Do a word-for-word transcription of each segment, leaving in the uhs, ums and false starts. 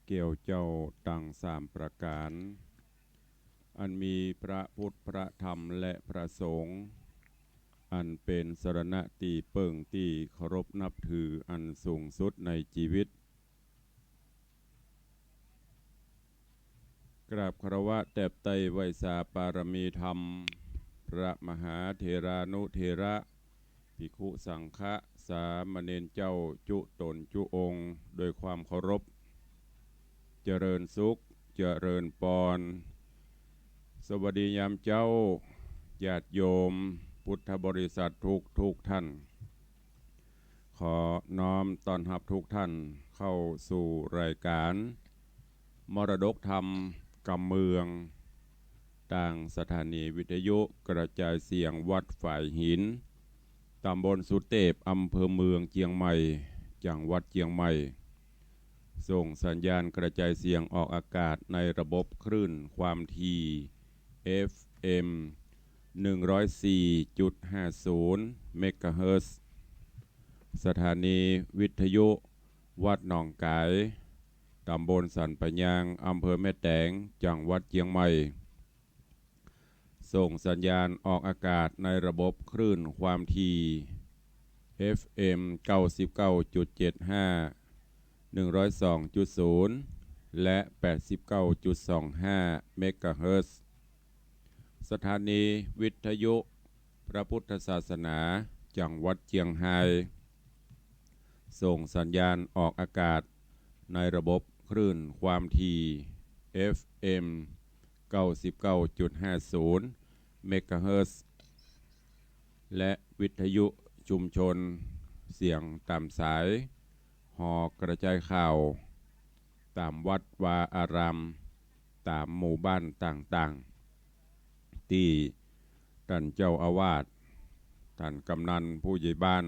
เกี่ยวเจ้าตังสามประก๋าน อันมีพระพุทธ พระธรรม และพระสงฆ์ อันเป๋นสรณะตี้เปิ้งตี้เคารพนับถืออันสูงสุดในจีวิต กราบคารวะแตบไต้ไหว้สาปารมีธรรม พระมหาเถรานุเถระ ภิกขุสังฆะ สามเณรเจ้าจุ๊ต๋นจุ๊องค์ โดยความเคารพ เจริญสุข เจริญปอน สวัสดียามเจ๊า ญาติโยมพุทธบริษัททุกๆ ท่าน ขอน้อมต้อนฮับทุกท่านเข้าสู่รายการมรดกธรรมกำเมือง ตางสถานีวิทยุกระจายเสียงวัดฝายหิน ต๋ำบลสุเตพ อำเภอเมืองเจียงใหม่ จังหวัดเจียงใหม่ ส่งสัญญาณกระจายเสียงออกอากาศในระบบคลื่นความถี่ เอฟเอ็ม หนึ่งร้อยสี่จุดห้าศูนย์ เมกะเฮิรตซ์ สถานีวิทยุวัดหนองก๋าย ต๋ำบลสันป่ายาง อำเภอแม่แตง จังหวัดเจียงใหม่ ส่งสัญญาณออกอากาศในระบบคลื่นความถี่ เอฟเอ็ม เก้าสิบเก้าจุดเจ็ดห้า หนึ่งร้อยสองจุดศูนย์ และ แปดสิบเก้าจุดสองห้า เมกะเฮิรตซ์ สถานีวิทยุพระพุทธศาสนา จังหวัดเจียงฮาย ส่งสัญญาณออกอากาศในระบบคลื่นความถี่ เอฟเอ็ม เก้าสิบเก้าจุดห้าศูนย์ เมกะเฮิรตซ์ และวิทยุชุมชนเสียงต๋ามสาย หอกระจายข่าว ต๋ามวัดวาอาราม ต๋ามหมู่บ้านต่างๆ ตี้ต้านเจ้าอาวาส ต้านกำนัน ผู้ใหญ่บ้าน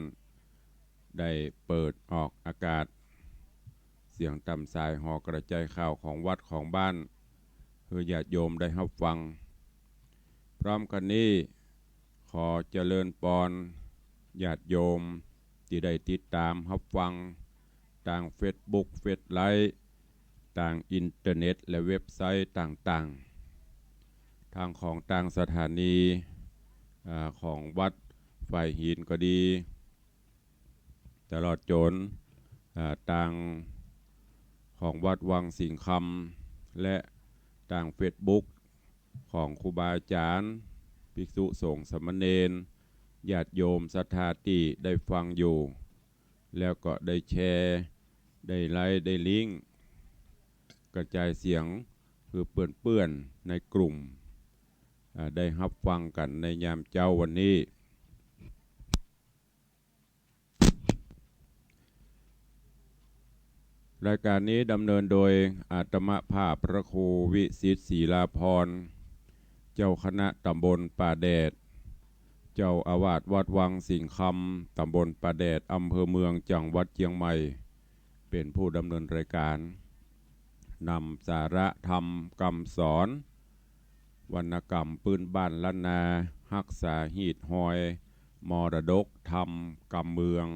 ได้เปิดออกอากาศ เสียงต๋ามสายหอกระจายข่าวของวัดของบ้าน หื้อญาติโยมได้ฮับฟัง พร้อมกั๋นนี้ ขอเจริญปอนญาติโยมตี้ได้ติดต๋ามฮับฟัง ตางเฟซบุ๊ก เฟซไลฟ์ ตางอินเทอร์เน็ต และเว็บไซต์ต่างๆ ตางของตางสถานี อ่า ของวัดฝายหินก็ดี ตลอดจ๋น อ่า ตางของวัดวังสิงห์คำ และตางเฟซบุ๊กของครูบาอาจ๋ารย์ ภิกษุสงฆ์สามเณร ญาติโยมศรัทธาตี้ได้ฟังอยู่ แล้วก็ได้แชร์ ได้ไลก์ ได้ลิงก์ กระจายเสียงหื้อเปื้อนๆ ในกลุ่ม อ่า ได้ฮับฟังกั๋นในยามเจ๊าวันนี้ รายการนี้ดำเนินโดยอาตมาภาพพระครูวิสิทธิ์ ศิลาภรณ์ เจ้าคณะต๋ำบลป่าแดด เจ้าอาวาสวัดวังสิงห์คำ ต๋ำบลป่าแดด อำเภอเมือง จังหวัดเจียงใหม่ เป๋นผู้ดำเนินรายการ นำสาระธรรมกำสอน วรรณกรรมปื้นบ้านล้านนา ฮักษาฮีตฮอย มรดกธรรมกำเมือง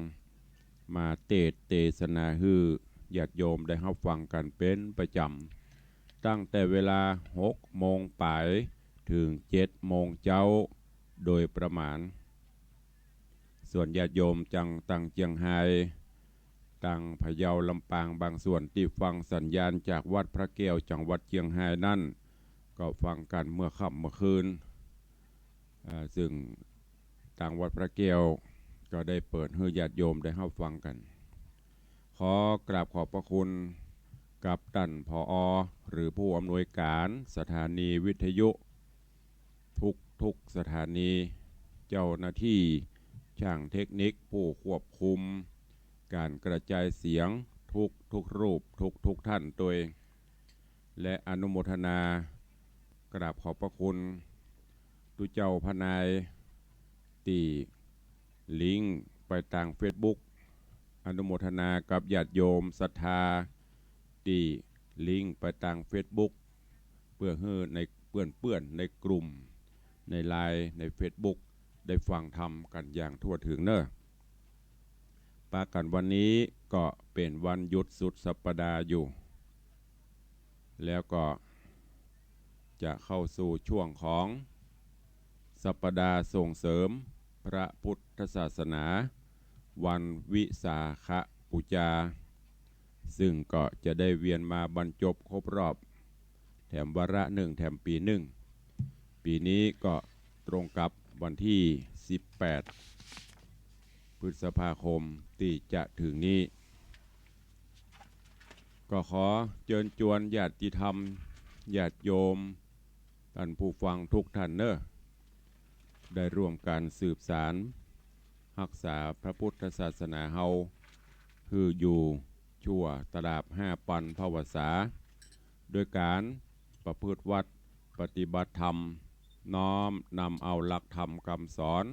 มาเตสน์เตสนาหื้อญาติโยมได้ฮับฟังกั๋นเป๋นประจ๋ำ ตั้งแต่เวลาหกโมงป๋ายเถิงเจ็ดโมงเจ๊าโดยประมาณ ส่วนญาติโยมจัง ตางเจียงฮาย ตางพะเยา ลำปาง บางส่วนตี้ฟังสัญญาณจากวัดพระแก้ว จังหวัดเจียงฮายนั้น ก็ฟังกั๋นเมื่อค่ำเมื่อคืน อ่า ซึ่งตางวัดพระแก้วก็ได้เปิดหื้อญาติโยมได้ฮับฟังกั๋น ขอกราบขอบพระคุณกับต้าน ผอ หรือผู้อำนวยการสถานีวิทยุ ทุกๆ สถานี เจ้าหน้าตี้ ช่างเทคนิค ผู้ควบคุมก๋านกระจายเสียงทุกๆ รูป ทุกๆ ท่านตวย และอนุโมทนากราบขอบพระคุณตุ๊เจ้าพระนายตี้ลิงก์ไปตางเฟซบุ๊ก อนุโมทนากับญาติโยมศรัทธาตี้ลิงก์ไปตางเฟซบุ๊ก เปื้อหื้อในเปื้อนๆ ในกลุ่ม ในไลน์ ในเฟซบุ๊ก ได้ฟังธรรมกั๋นอย่างทั่วเถิงเน่อ ปะกั๋นวันนี้ก็เป๋นวันหยุดสุดสัปดาห์อยู่ แล้วก็จะเข้าสู่ช่วงของสัปดาห์ส่งเสริมพระพุทธศาสนา วันวิสาขบูชา ซึ่งก็จะได้เวียนมาบรรจบครบรอบ แถมวาระนึ่ง แถมปี๋นึ่ง ปี๋นี้ก็ตรงกับวันตี้สิบแปด พฤษภาคมตี้จะเถิงนี้ ก็ขอเจิญจวนญาติธรรม ญาติโยม ต้านผู้ฟังทุกท่านเน่อ ได้ร่วมกั๋นสืบสานฮักษาพระพุทธศาสนาเฮา หื้ออยู่ชั่วตราบห้าปันภวสา โดยก๋านประพฤติวัตรปฏิบัติธรรม น้อมนำเอาหลักธรรมกำสอน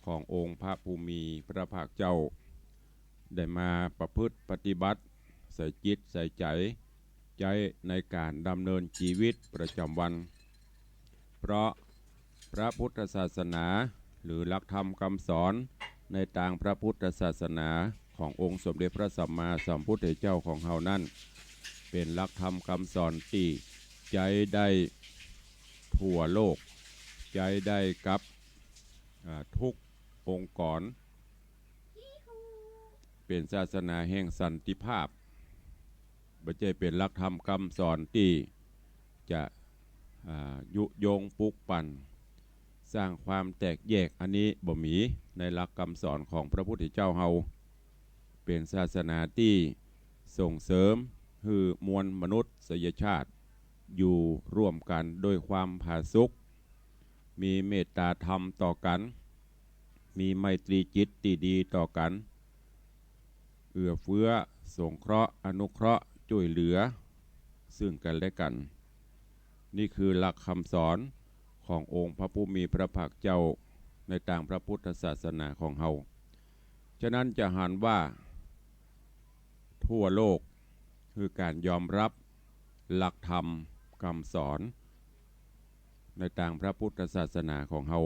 ขององค์พระผู้มีพระภาคเจ้า ได้มาประพฤติปฏิบัติ ใส่จิตใส่ใจ๋ ใจ๊ในก๋านดำเนินจีวิตประจ๋ำวัน เพราะพระพุทธศาสนา หรือหลักธรรมกำสอนในตางพระพุทธศาสนาขององค์สมเด็จพระสัมมาสัมพุทธเจ้าของเฮานั้น เป๋นหลักธรรมกำสอนตี้ใจ๊ได้ทั่วโลก ใจ๊ได้กับ อ่า ทุกองค์กร เป๋นศาสนาแห่งสันติภาพ บ่ใจ้เป๋นหลักธรรมกำสอนตี้จะ อ่า ยุยงปลุกปั่น สร้างความแตกแยก อันนี้บ่มีในหลักกำสอนของพระพุทธเจ้าเฮา เป๋นศาสนาตี้ส่งเสริมหื้อมวลมนุษยชาติ อยู่ร่วมกั๋นโดยความผาสุก มีเมตตาธรรมต่อกั๋น มีไมตรีจิตตี้ดีต่อกั๋น เอื้อเฟื้อสงเคราะห์อนุเคราะห์จ้วยเหลือซึ่งกั๋นและกั๋น นี่คือหลักกำสอนขององค์พระผู้มีพระภาคเจ้าในตางพระพุทธศาสนาของเฮา ฉะนั้นจะหันว่าทั่วโลกคือก๋านยอมรับหลักธรรมกำสอน ในตางพระพุทธศาสนาของเฮา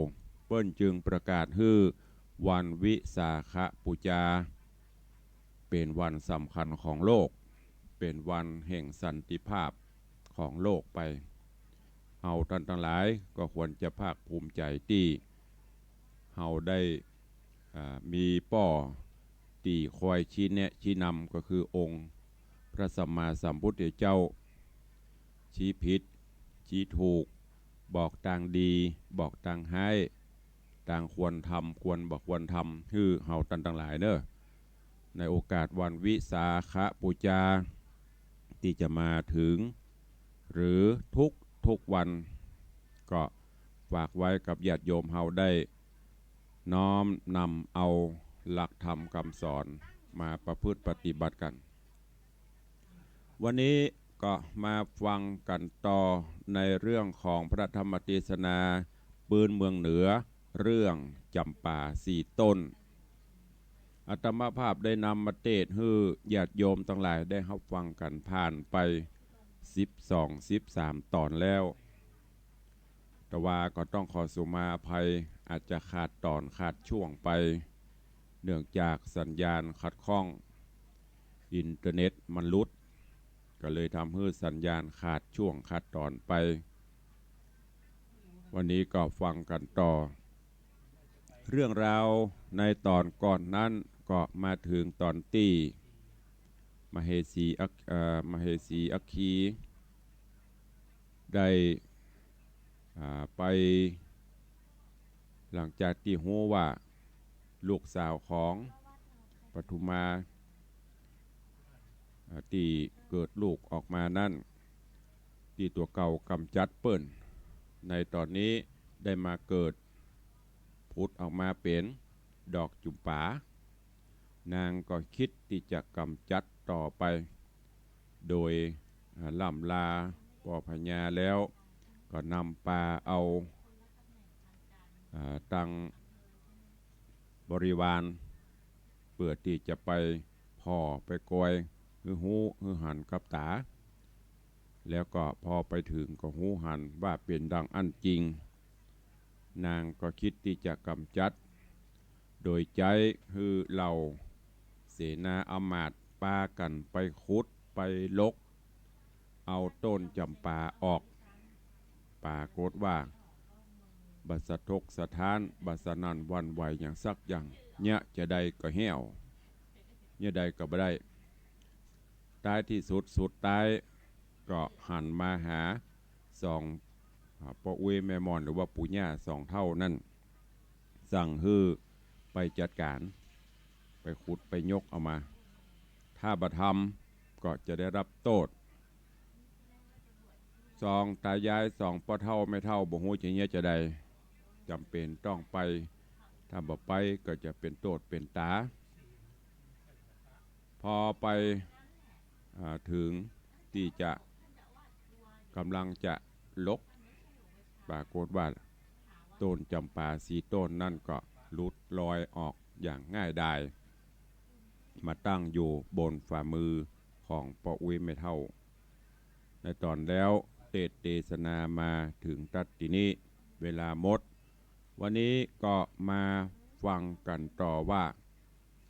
เปิ้นจึงประกาศหื้อวันวิสาขบูชา เป๋นวันสำคัญของโลก เป๋นวันแห่งสันติภาพของโลกไป เฮาต้านตังหลายก็ควรจะภาคภูมิใจ๋ตี้เฮาได้ อ่า มีป้อตี้คอยชี้แนะชี้นำ ก็คือองค์พระสัมมาสัมพุทธเจ้า ชี้ผิด ชี้ถูก บอกตางดี บอกตางฮ้าย ตางควรทำ ควรบ่ควรทำ หื้อเฮาต้านตังหลายเน่อ ในโอกาสวันวิสาขบูชาตี้จะมาเถิง หรือทุกๆวัน ก็ฝากไว้กับญาติโยมเฮาได้น้อมนำเอาหลักธรรมกำสอนมาประพฤติปฏิบัติกั๋น วันนี้ก็มาฟังกั๋นต่อในเรื่องของพระธรรมเตสนาปื๊นเมืองเหนือ เรื่องจ๋ำป๋าสี่ต้น อาตมาภาพได้นำมาเตสน์หื้อญาติโยมตังหลายได้ฮับฟังกั๋นผ่านไปสิบสอง สิบสามต๋อนแล้ว แต่ว่าก็ต้องขอสุมาอภัย อาจจะขาดต๋อนขาดช่วงไป เนื่องจากสัญญาณขัดข้อง อินเทอร์เน็ตมันหลุด ก็เลยทำหื้อสัญญาณขาดช่วงขาดต๋อนไป วันนี้ก็ฟังกั๋นต่อ เรื่องราวในต๋อนก่อนนั้นก็มาเถิงต๋อนตี้มเหสีอัค- เอ่อ มเหสีอัคคี ได้ อ่า ไป หลังจากตี้ฮู้ว่าลูกสาวของปทุมา อ่า ตี้เกิดลูกออกมานั้น ตี้ตั๋วเก่ากำจัดเปิ้น ในต๋อนนี้ได้มาเกิดผุดออกมาเป๋นดอกจุ๋มป๋า นางก็กึ๊ดตี้จะกำจัดต่อไป โดย อ่า ล่ำลาป้อพญาแล้ว ก็นำปาเอา อ่า ตังบริวาร เปื้อตี้จะไปผ่อไปกอย หื้อฮู้หื้อหันกับต๋า แล้วก็พอไปเถิงก็ฮู้หันว่าเป๋นดังอั้นจริง นางก็กึ๊ดตี้จะกำจัด โดยใจ๊หื้อเหล่าเสนาอำมาตย์ปากั๋นไปขุดไปลก เอาต้นจ๋ำปาออก ปรากฏว่าบ่สะทกสะท้าน บ่สนั่นหวั่นไหวหยังสักอย่าง เยียะจาใดก็แห้ว เยียะใดก็บ่ได้ ท้ายตี้สุด สุดท้ายก็หันมาหาสอง อ่า ป้ออุ๊ยแม่หม่อน หรือว่าปู่ย่าสองเฒ่านั้น สั่งหื้อไปจัดก๋าน ไปขุดไปยกเอามา ถ้าบ่ทำก็จะได้รับโต้ษ สองตายาย สองป้อเฒ่าแม่เฒ่า บ่ฮู้จะเยียะจาใด จ๋ำเป๋นต้องไป ถ้าบ่ไปก็จะเป๋นโต้ษเป๋นต๋า พอไป อ่า เถิงตี้จะ ก่ำลังจะลก ปรากฏว่าต้นจ๋ำปาสี่ต้นนั้นก็หลุดลอยออกอย่างง่ายดาย มาตั้งอยู่บนฝ่ามือของป้ออุ๊ยแม่เฒ่า ในต๋อนแล้วเตสน์เตสนามาเถิงตั๊ดตี้นี้ เวลาหมด วันนี้ก็มาฟังกั๋นต่อว่า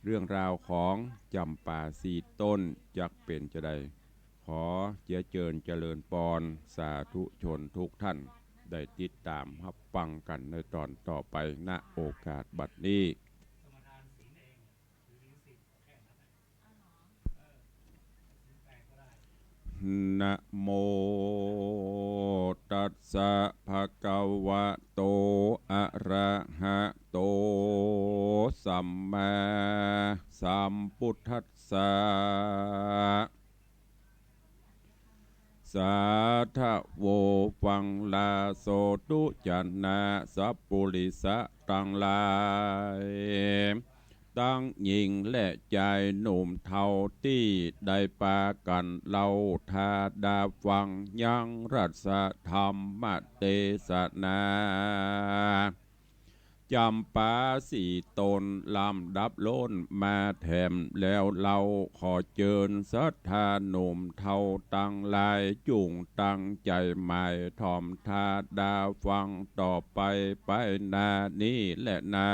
เรื่องราวของจ๋ำปาสี่ต้นจักเป๋นจาใด ขอเจียเจิญเจริญปอน สาธุชนทุกท่าน ได้ติดต๋ามฮับฟังกั๋นในต๋อนต่อไป ณ โอกาสบัดนี้ นะโมตัสสะ ภะคะวะโต อะระหะโต สัมมาสัมพุทธัสสะ สาธะโว ฟังลาโส ทุจนะ สัปปุริสะตังหลาย ตังญิงและจายหนุ่มเฒ่าตี้ได้ปากั๋นเล่า ถ้าดาฟังยังรัสธรรมเตสนา จ๋ำปาสี่ต้นลำดับล้นมาแถมแล้วเล่า ขอเจิญศรัทธาหนุ่มเฒ่าตังหลาย จุ่งตั้งใจ๋หมายถ่อม ถ้าดาฟังต่อไป ไปหน้านี้แหละนา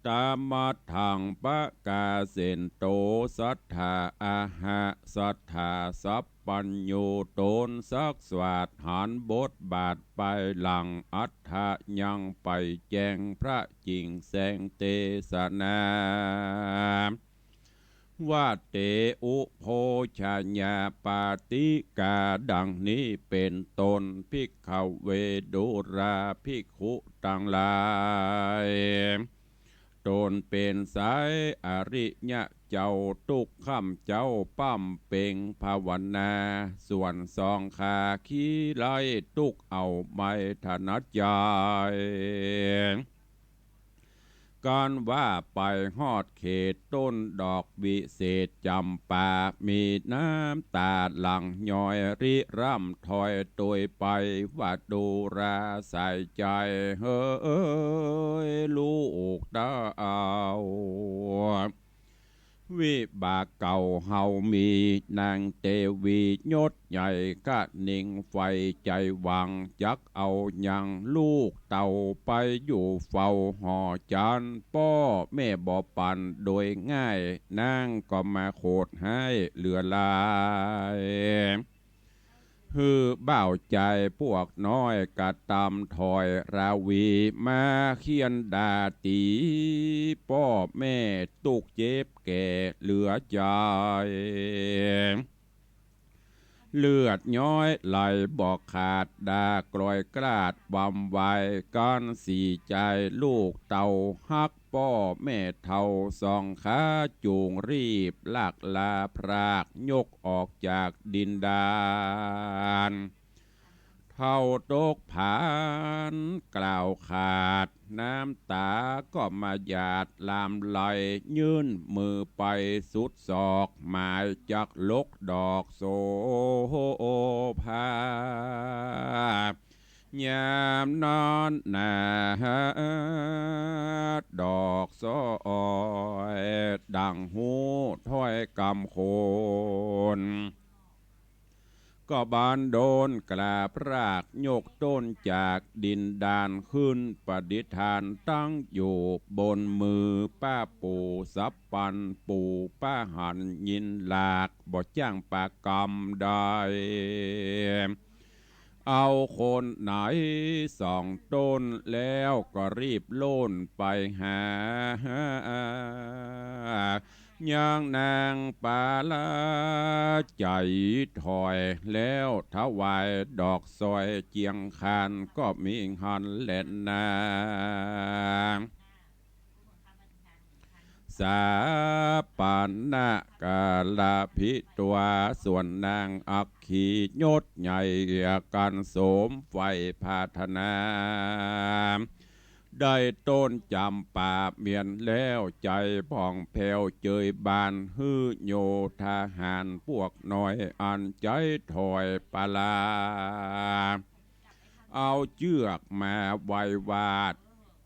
ตะมะทัง ปะกาเสนโต สัตถา อะหะ สัตถา สัพพัญญู ต๋นสักสวาทหันบทบาทไปหลัง อัฏฐะยังไปแจ้งพระจิ่งแสงเตสนา วะเต อุโภชะยาปาติกา ดังนี้เป๋นต้น ภิกขะเว ดูราภิกขุตังหลาย ต๋นเป๋นสายอริยะเจ้า ตุ๊กค่ำเจ๊าป้ำเป็งภาวนา ส่วนสองขาขี้ไล่ตุ๊กเอาไม่ถนัดใจ๋ กันว่าไปฮอดเขตต้นดอกวิเศษจ๋ำปา มีน้ำต๋าหลั่งย้อยริร่ำถอยโตยไป ว่าดูราสายใจ๋ เฮ้ย ลูกเต้า วิบากเก่าเฮามี นางเตวียศใหญ่กะนิงใฝ่ใจ๋หวัง จักเอายังลูกเต้าไปอยู่เฝ้าหอจันทร์ ป้อแม่บ่ปันโดยง่าย นางก็มาโขดฮ้ายเหลือหลาย หื้อบ่าวจายปวกน้อยกระตำถอยราวี มาเฆี่ยนด่าตี๋ ป้อแม่ตุ๊กเจ็บแก่เหลือใจ๋ เลือดย้อยไหลบ่ขาด ด่ากลอยกลาดวำวาย กั๋นสี่จายลูกเต้าฮัก ป้อแม่เฒ่าสองขา จุ่งรีบลักลาพราก ยกออกจากดินดาน เฒ่าตกผานกล่าวขาด น้ำต๋าก็มาหยาดหลั่งไหล ยื่นมือไปสุดศอก หมายจักลกดอกโสภา ยามนั้นนา ดอกสอย ดังฮู้ถ้อยกำคน ก็บานโดนกราบรากยกต้นจากดินดานขึ้นประดิษฐานตั้งอยู่บนมือป้าปู่สัพปันปู่ป้าหันยินหลากบ่จ้างปากกำได้ เอาคนไหนสองต้นแล้วก็รีบโล่นไปหา ยังนางปาลาใจ๋ถอยแล้วถวายดอกซอยเจียงคานก็มีหันแลนา สาปานนะกาละพิตัว ส่วนนางอัคคียศใหญ่กันสมใฝ่ปรารถนา ได้ต้นจ๋ำปาเมียนแล้วใจ๋ผ่องแผ้วเจยบาน หื้อโยธาหารพวกน้อยอันใจ๋ถอยปาลา เอาเจื้อกมาไว้วาด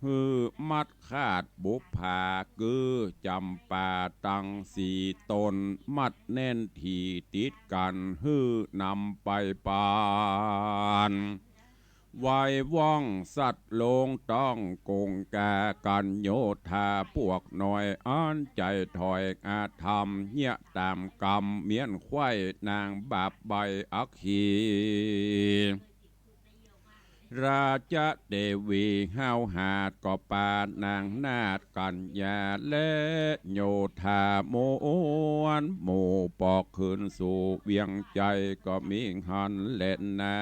หื้อมัดคาดบุปผา กือจ๋ำปาตังสี่ต้น มัดแน่นถี่ติดกั๋น หื้อนำไปปาน ไว้ว่องสัตว์ลงต้องกงกากั๋นโยธาพวกน้อยอันใจ๋ถอยอาธรรม เยียะต๋ามกำเมียนไขว้นางบาปใบ้อัคคี ราชเตวีห้าวหาดก็ปานางนาฏกัญญาและโยธามวลหมู่ปอกคืนสู่เวียงใจ๋ก็มีหันแลนา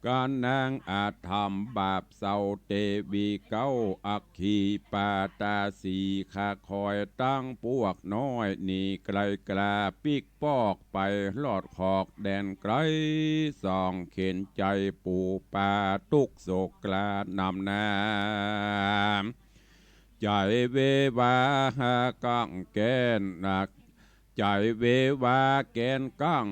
กั๋นนางอาธรรมบาปเศร้าเตวีเก๊าอัคคีปาตาสีข้าคอยตั้งปวกน้อยหนีไกลกล้าปิ๊กปอกไปรอดขอกแดนไกล ส่องเข็ญใจ๋ปู่ปาตุ๊กข์โศกกล้านำหน้า ใจ๋เววาหากังแก้นหนัก ใจ๋เววาแก้นกัง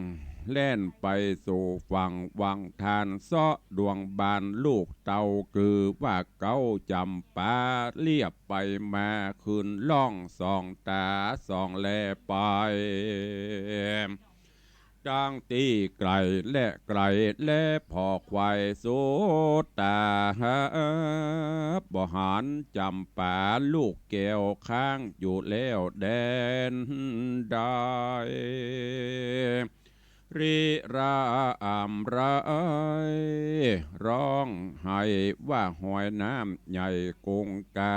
แล่นไปสู่ฝั่งวังทานเซาะดวงบานลูกเต้า กือว่าเก๊าจ๋ำปาเลียบไปมา คืนล่องส่องต๋าส่องแลไป ตั้งตี้ไก๋และไก๋และผ่อควายสุดต๋า บ่หันจ๋ำปาลูกแก้วค้างอยู่แล้วแดนใด ริระอำไร ฮ้องไห้ว่าหอยน้ำใหญ่กงกา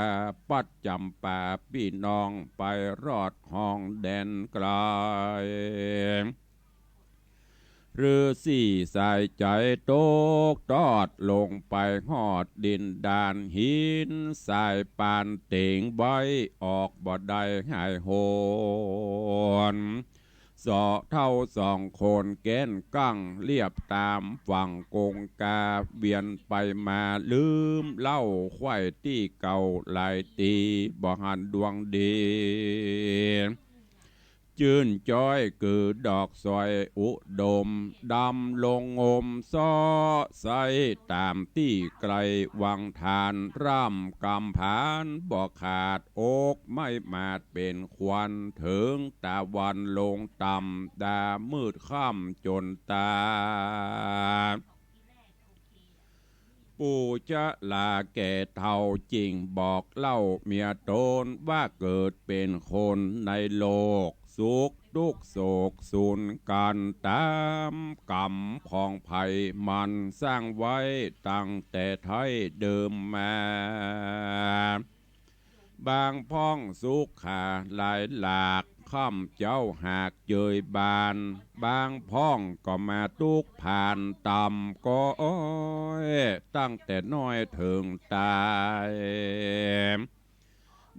ปัดจ๋ำปาปี้น้องไปรอดห้องแดนไกล ฤๅษีสายใจ๋ตกตอดลงไปฮอดดินดานหิน สายปานเต็งไว้ออกบ่ได้หายโหน เซาะเฒ่าสองคนแก้นกังเลียบต๋ามฝั่งกงกา เวียนไปมาลืมเล่าไขว้ตี้เก่าหลายตี บ่หันดวงดี จื้นจ้อยกือดอกซอยอุดม ดำลงงมเซาะไส้ต๋ามตี้ไก๋วังทาน ร่ำกำผานบ่ขาด อกไม้หมาดเป๋นควัน เถิงตะวันลงต่ำ ดามืดค่ำจ๋นต๋า ปู่จะหลาแก่เฒ่าจึ่งบอกเล่าเมียต๋นว่าเกิดเป๋นคนในโลก สุขตุ๊กข์โศกสูญกั๋นต๋ามก๋รรมของใผมันสร้างไว้ตั้งแต่ไท้เดิมมา บางพ่องสุขาหลายหลาก ค่ำเจ๊าหากเจยบาน บางพ่องก็มาตุ๊กข์ผ่านต่ำก็อ้อย ตั้งแต่น้อยเถิงต๋าย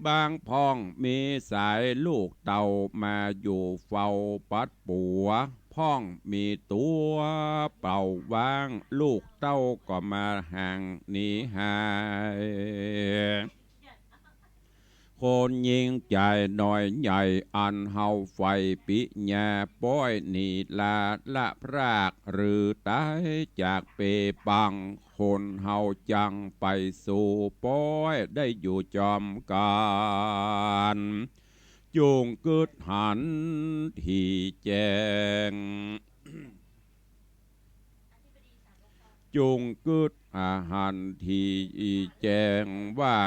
บางพ่องมีสายลูกเต้ามาอยู่เฝ้าปัดปั๋ว พ่องมีตั๋วเป่าว่าง ลูกเต้าก็มาห่างหนีหาย คนยิ่งใจ๋น้อยใหญ่ อันเฮาใฝ่ปิญญา ป้อยหนีลาละพราก หรือต๋ายจากเปปัง คนเฮาจังไปสู่ป้อยได้อยู่จอมกั๋น จุ่งกึ๊ดหันตี้แจ้ง จุ่งกึ๊ดหันตี้แจ้งว่า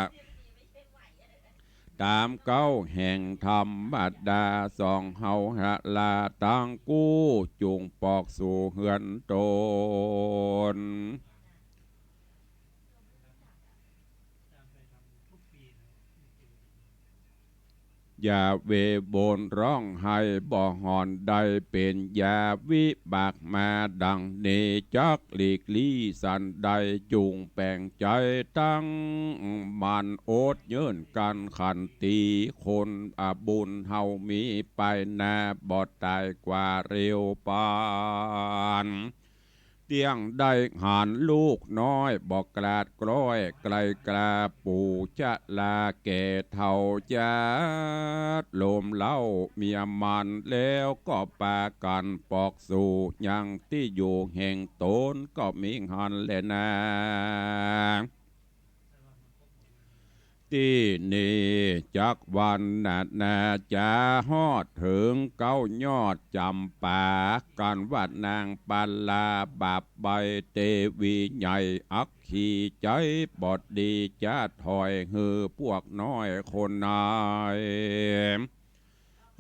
ต๋ามเก๊าแห่งธรรมดา ส่องเฮาหะลาตังกู้ จุ่งปอกสู่เฮือนต๋น อย่าเววอนร้องไห้บ่หอน ได้เป๋นยาวิบากมาดังนี้ จักหลีกลี้สันใด จุ่งแป๋งใจ๋ตั้งหมั่น อดเยินกั๋นขันติ คนอบุญเฮามีไปหน้า บ่ต๋ายกว่าเร็วปาน เตี้ยงได้หันลูกน้อย บ่กลาดกล้อยไกลกล้า ปู่จะลาแก่เฒ่าจัดลมเหล้าเมียมัน แล้วก็ปากั๋นปอกสู่ยังตี้อยู่แห่งต๋น ก็มีหันแลนา ตี้นี้จักวันนานา จะฮอดเถิงเก๊ายอดจ๋ำปา กั๋นว่านางปาลาบาปใบ เตวีใหญ่อักขีใจ๋บ่ดี จะถอยหื้อพวกน้อยคนใน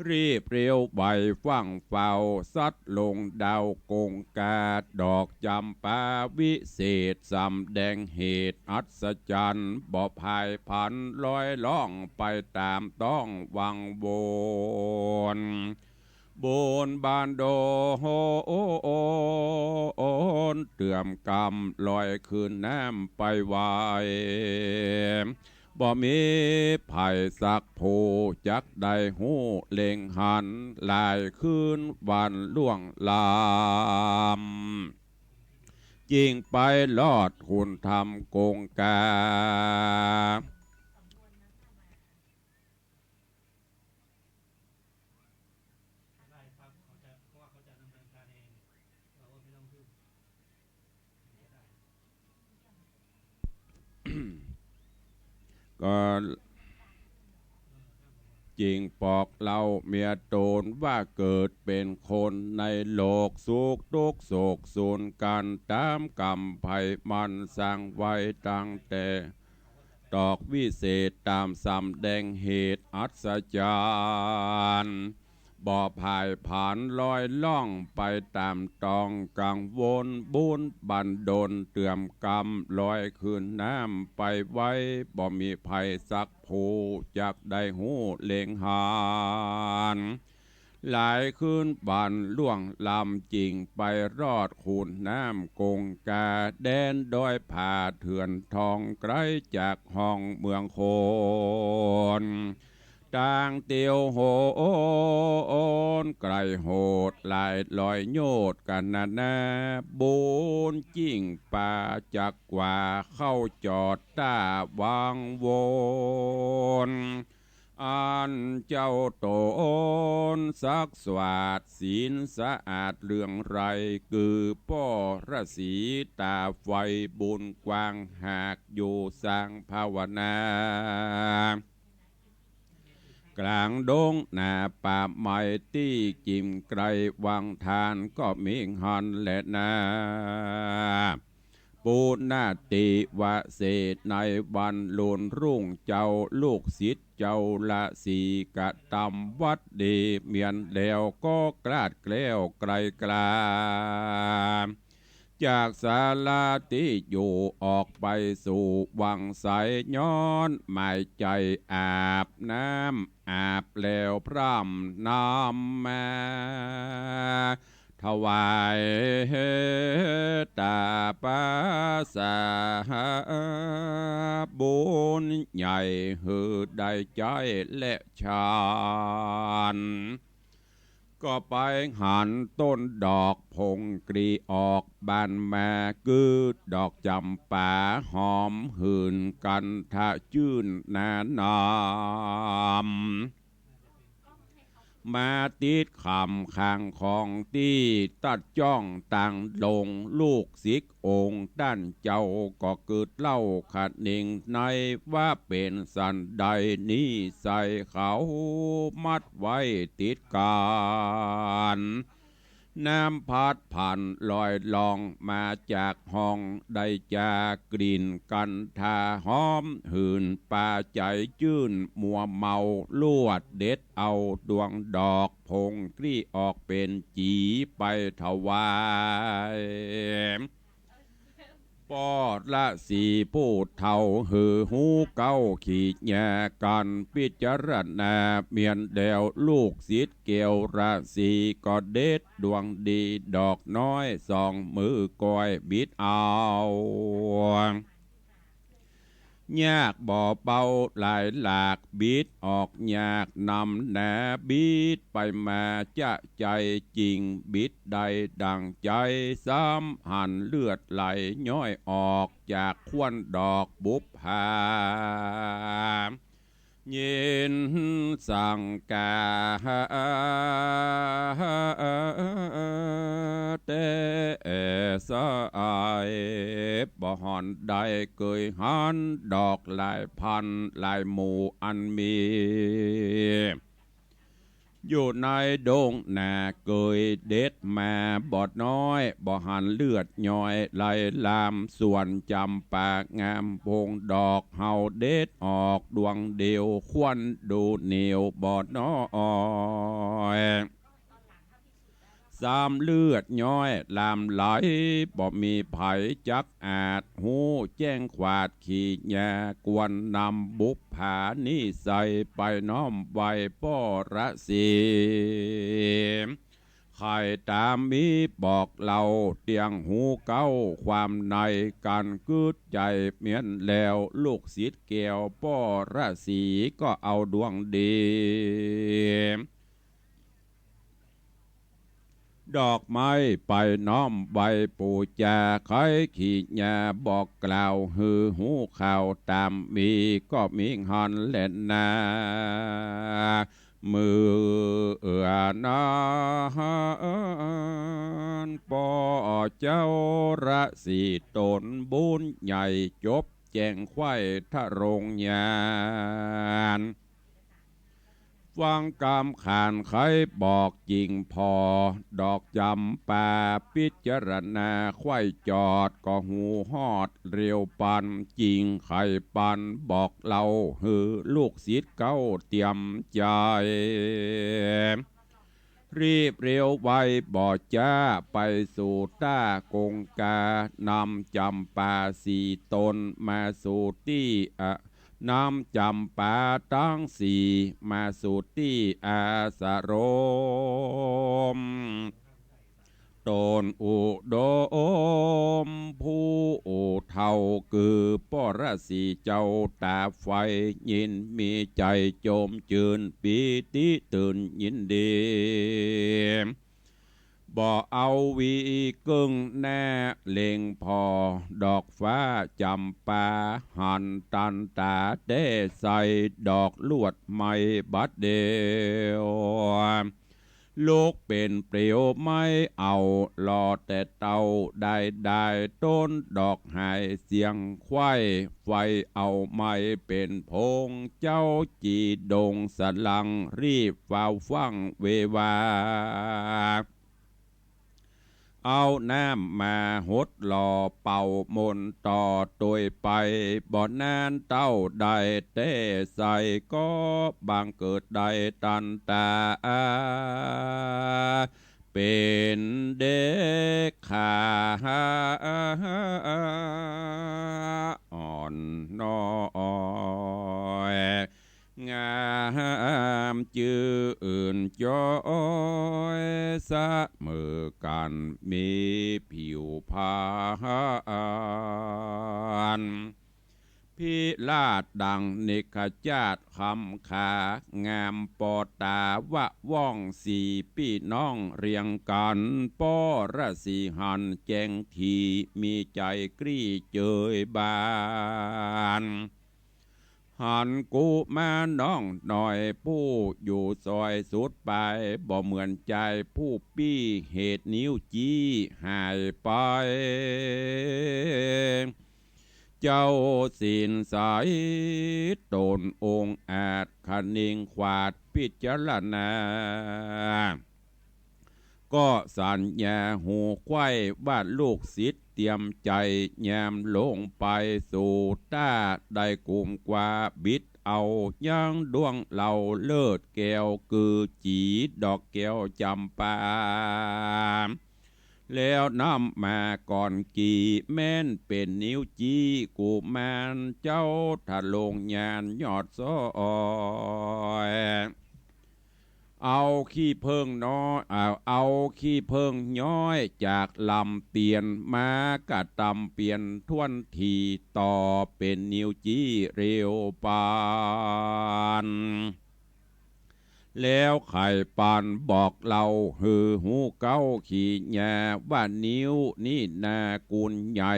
รีบเร็วไวฟั่งเฝ้า สัตว์ลงดาวกงกา ดอกจ๋ำปาวิเศษ สำแดงเหตุอัศจรรย์ บ่พ่ายผันลอยล่องไปต๋ามต้องวังวน บนบันดอนเตื่อมกำลอยขึ้นน้ำไปไว บ่มีใผสักผู้จักได้ฮู้เล็งหัน หลายคืนวันล่วงลำ จิ่งไปรอดขุนธรรมกงกา ก็จิ่งปอกเล่าเมียต๋นว่า เกิดเป๋นคนในโลก สุขตุ๊กข์โศกสูญกั๋นต๋ามกรรมใผมันสร้างไว้ตั้งแต่ ดอกวิเศษต๋ามสำแดงเหตุอัศจรรย์ บ่พ่ายผันลอยล่องไปต๋ามต้องกังวล บุญบันดลเตื่อมกำลอยขึ้นน้ำไปไว บ่มีใผสักผู้จักได้ฮู้เล็งหัน หลายคืนวันล่วงลำ จิ่งไปรอดขุนน้ำกงกา แดนดอยผาเถื่อนทองไกลจากห้องเมืองคน ต่างเตียวโหนไกลโหดหลายร้อยโยชน์กั๋นนานา บุญจิ่งปาจักกว่าเข้าจอดต้าวังวน อันเจ้าต๋นสักสวาดศีลสะอาดเลื่องไร กือป้อระสีต๋าไฟ บุญกว้างหากอยู่สร้างภาวนา กลางดงนาป่าไม้ตี้จิ่มไกลวังทานก็มีหันแลนา ปุณณติวเสสในวันลุนรุ่งเจ้าลูกศิษย์เจ้าละสีกระตำวัดดีเมียนแล้วก็กลาดแคล้วไกลกลา จากศาลาตี้อยู่ออกไปสู่วังไสย ย้อนหมายใจ๋อาบน้ำ อาบแล้วพร่ำนำมา ถวายตาปาสาบุญใหญ่หื้อได้ใจ๊และฉัน ก็ไปหันต้นดอกผงกลีออกบานมา กือดอกจ๋ำปาหอมหื่นกันทะจื้นนานาม มาติดขำข้างของตี้ตัดจ้องตังลง ลูกศิษย์องค์ต้านเจ้าก็กึ๊ดเล่าคะเน่งในว่าเป๋นสันใด นิสัยเขามัดไว้ติดกั๋น น้ำพัดผันลอยล่องมาจากห้อง ได้จากลิ่นกัญชาหอมหื่น ปาใจ๋จื้นมัวเมา ลวดเด็ดเอาดวงดอกผงกลี้ออกเป๋นจี๋ไปถวาย ป้อฤๅษีผู้เฒ่าหื้อฮู้เก๊าขี้แยกั๋น พิจารณาเมียนแล้ว ลูกศิษย์แก้วฤๅษีก็เด็ดดวงดีดอกน้อยสองมือก้อยบิดเอา ยากบ่เบาหลายหลาก บิดออกยากนำหนา บิดไปมาจะใจ๋จริง บิดได้ดั่งใจ๋ ซ้ำหันเลือดไหลย้อยออกจากข้วนดอกบุปผา ยินสังกาแต๊สาย บ่ห่อนได้เกยหันดอกหลายพันหลายหมู่อันมี อยู่ในดงนาเกยเด็ดมาบ่น้อย บ่หันเลือดย้อยไหลลาม ส่วนจ๋ำปางามผงดอกเฮาเด็ดออกดวงเดียว ข้วนดูเหนียวบ่น้อย ซ้ำเลือดย้อยลามไหล บ่มีใผจักอาจฮู้แจ้งขวาดขี้แย ควรนำบุปผานิสัยไปน้อมไหว้ป้อฤๅษี ใค่ต๋ามมีบอกเล่าเตี้ยงฮูเก๊าความใน กั๋นกึ๊ดใจ๋เมียนแล้ว ลูกศิษย์แก้วป้อฤๅษีก็เอาดวงดี ดอกไม้ไปน้อมไหว้ปู๋จา ใค่ขี้แยบอกกล่าวหื้อฮู้ข่าวต๋ามมี ก็มีหั้นแลนา เมื่อนั้นป้อเจ้าฤๅษีต๋นบุญใหญ่จบแจ้งไขว้ทรงญาณ ฟังกำขานใค่บอกจริงผ่อ ดอกจ๋ำปาพิจารณาไขว้จอด ก็ฮู้ฮอดเร็วปัน จิ่งไขปันบอกเล่าหื้อลูกศิษย์เก๊าเตียมใจ๋ รีบเร็วไวบ่จ๊าไปสู่ต้ากงกา นำจ๋ำปาสี่ต๋นมาสู่ตี้ อะ นำจ๋ำปาตังสี่มาสู่ตี้อาสรม ต๋นอุดม ผู้เฒ่าคือป้อฤๅษีเจ้าต๋าไฟ ยินมีใจ๋จมจื้นปีติตื่นยินดี บ่เอาวีเกิ่งแน่เล็งผ่อ ดอกฟ้าจ๋ำปาหันตันต๋าแต๊ใส ดอกลวดไหม้บัดเดียว ลุกเป๋นเปลวไหม้เอา หล่อแต่เต้าได้ได้ ต๋นดอกหายเสี้ยงไขว้ ไฟเอาไหม้เป๋นโผง เจ้าจีดงสลัง รีบฟ้าวฟั่งเววา เอาน้ำมาหดหล่อเป่ามนต์ต่อตวยไป บ่นานเต้าได้แต๊ใส ก็บังเกิดได้ตันต๋า เป๋นเด็กขาอ่อนน้อย งามจื้นจ้อยเสมอกั๋น มีผิวพรรณ พิราชดังเนกจาตคำขา งามปอต๋าว่องสี่ปี้น้องเรียงกั๋น ป้อฤๅษีหันแจ้งที มีใจ๋กรี๊ดเจยบาน หันกุมารน้องน้อยผู้อยู่ซอยสุดปลาย บ่เหมือนจายผู้ปี้ เหตุนิ้วจี้หายไป เจ้าศีลใสต๋นองอาจ คะเนงขวาดพิจารณา ก็สัญญาหูไขว้ว่าลูกศิษย์เตรียมใจ๋ ยามลงไปสู่ต้า ได้กุมกวาบิดเอา ยังดวงเหล้าเลิศแก้ว กือจี๋ดอกแก้วจ๋ำปา แล้วนำมาก่อนกี่ แม่นเป๋นนิ้วจี้กุมาร เจ้าทะลงญาณยอดซอย เอาขี้เผิ้งน้อย เอา เอาขี้เผิ้งย้อยจากลำเตียน มากระตำเปลี่ยนถ้วนที ต่อเป๋นนิ้วจี้เร็วปาน แล้วไขปานบอกเล่าหื้อฮู้เก๊าขี้ญา ว่านิ้วนี้นากุณใหญ่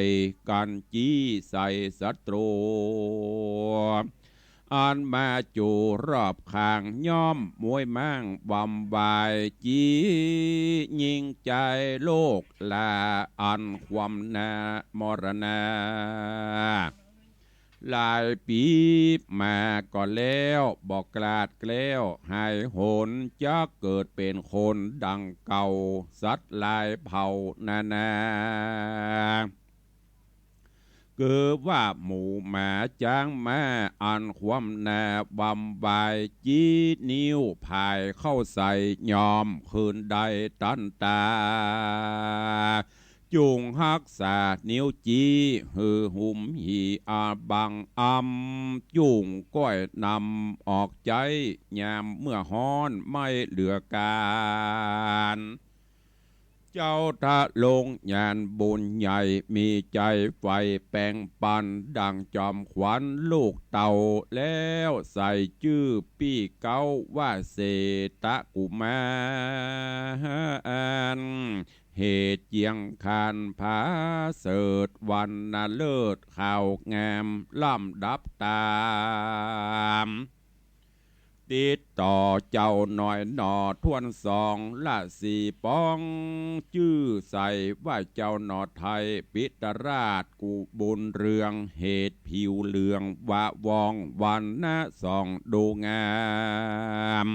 กั๋นจี้ใส่ศัตรู อันมาจู๋รอบข้าง ย่อมมวยม้างวำวาย จี้ยิงใจ๋โลกลา อันความนามรณา หลายปี๋มาก็แล้ว บ่กลาดแคล้วหายหน จักเกิดเป๋นคนดังเก่า สัตว์หลายเผ่านานา คือว่าหมูหมาจ๊างม้า อันความนาวำวาย จี้นิ้วผายเข้าใส่ ย่อมคืนได้ตันตา จุ่งฮักษานิ้วจี้หื้อหุมหีอาบังอำ จุ่งก้อยนำออกใจ๊ ยามเมื่อฮ้อนไม่เหลือกาญ เจ้าทะลงญาณบุญใหญ่ มีใจ๋ใฝ่แป๋งปัน ดั่งจอมขวัญลูกเต่า แล้วใส่จื้อปี้เก๊าว่าเสตกุมาร เหตุเจียงคานผาเสริฐ วรรณเลิศข่าวงาม ลำดับต๋าม ติดต่อเจ้าหน่อยหน่อถ้วนสอง ละสี่ป๋อง จื้อใส่ว่าเจ้าหน่อไทย ปิตราชกุบุญเรือง เหตุผิวเหลืองวะวอง วรรณะส่องดูงาม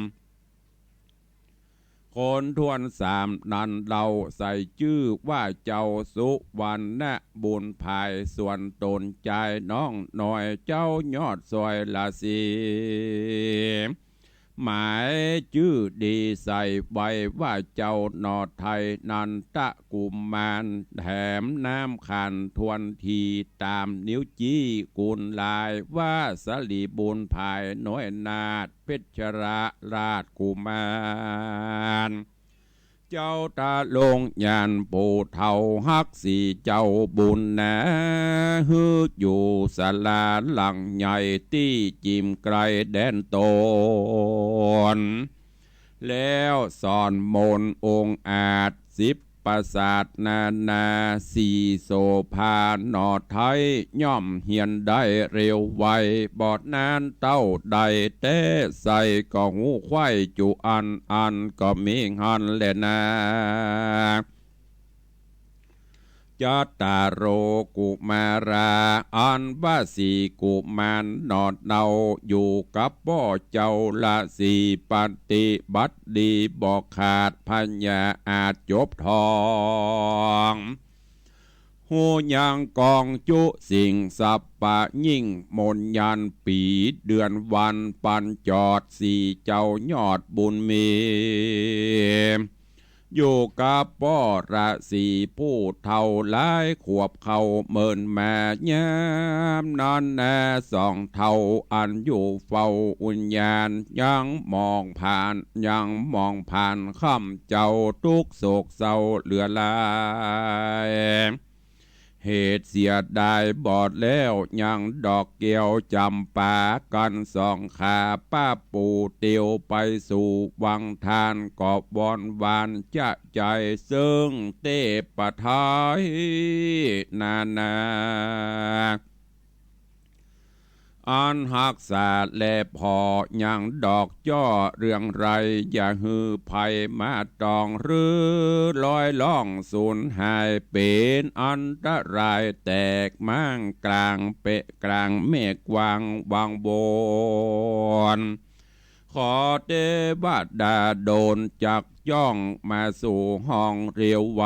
คนถ้วนสามนั้นเล่า ใส่จื้อว่าเจ้าสุวรรณบุญผาย ส่วนต๋นจายน้องน้อย เจ้ายอดซอยละสี่ หมายจื้อดีใส่ไว้ว่าเจ้าหน่อไทยนันตกุมาร แถมน้ำขันถ้วนที ต๋ามนิ้วจี้กุลลาย ว่าสลีบุญผายน้อยนาถ เพชรราชกุมาร เจ้าทะลงญาณผู้เฒ่าฮักสี่เจ้าบุญนา หื้ออยู่ศาลาหลังใหญ่ตี้จิ่มไกลแดนตน แล้วสอนมนต์องค์อาจสิบประสาทนานา สี่โสภาหน่อไทย ย่อมเฮียนได้เร็วไว บ่นานเต้าใดแต๊ ใส่ก็ฮู้ไขว้จุอัน อันก็มีหั้นแลนา จัตตาโรกุมารา อันว่าสี่กุมารหน่อเนา อยู่กับป้อเจ้าละสี่ ปฏิบัติดีบ่ขาด พญาอาจจบทอง ฮู้ยังกองจุสิ่งสัพพะยิ่ง มนต์ยันต์ปี๋เดือนวันปันจอด สี่เจ้ายอดบุญมี อยู่กับป้อละสี่ผู้เฒ่าหลายขวบเข้าเมินมา ยามนั้นนาสองเฒ่าอันอยู่เฝ้าอุญญาณ ยังมองผ่าน ยังมองผ่านค่ำเจ้า ทุกข์โศกเศร้าเหลือหลาย เหตุเสียดายบอดแล้วยังดอกแก้วจ๋ำปา กั๋นสองขาป้าปู่เตียวไปสู่วังทาน ก็วอนหวานจะใจ๋เซิ่งเตพไทยนานา อันฮักษาแลผ่อยังดอกจ้อเรื่องไร อย่าหื้อภัยมาต้อง หรือลอยล่องสูญหาย เป๋นอันตรายแตกม้างกลาง เปะกลางเมฆกว้างวังวน ขอเตวดาโดนจักจ้องมาสู่ห้องเร็วไว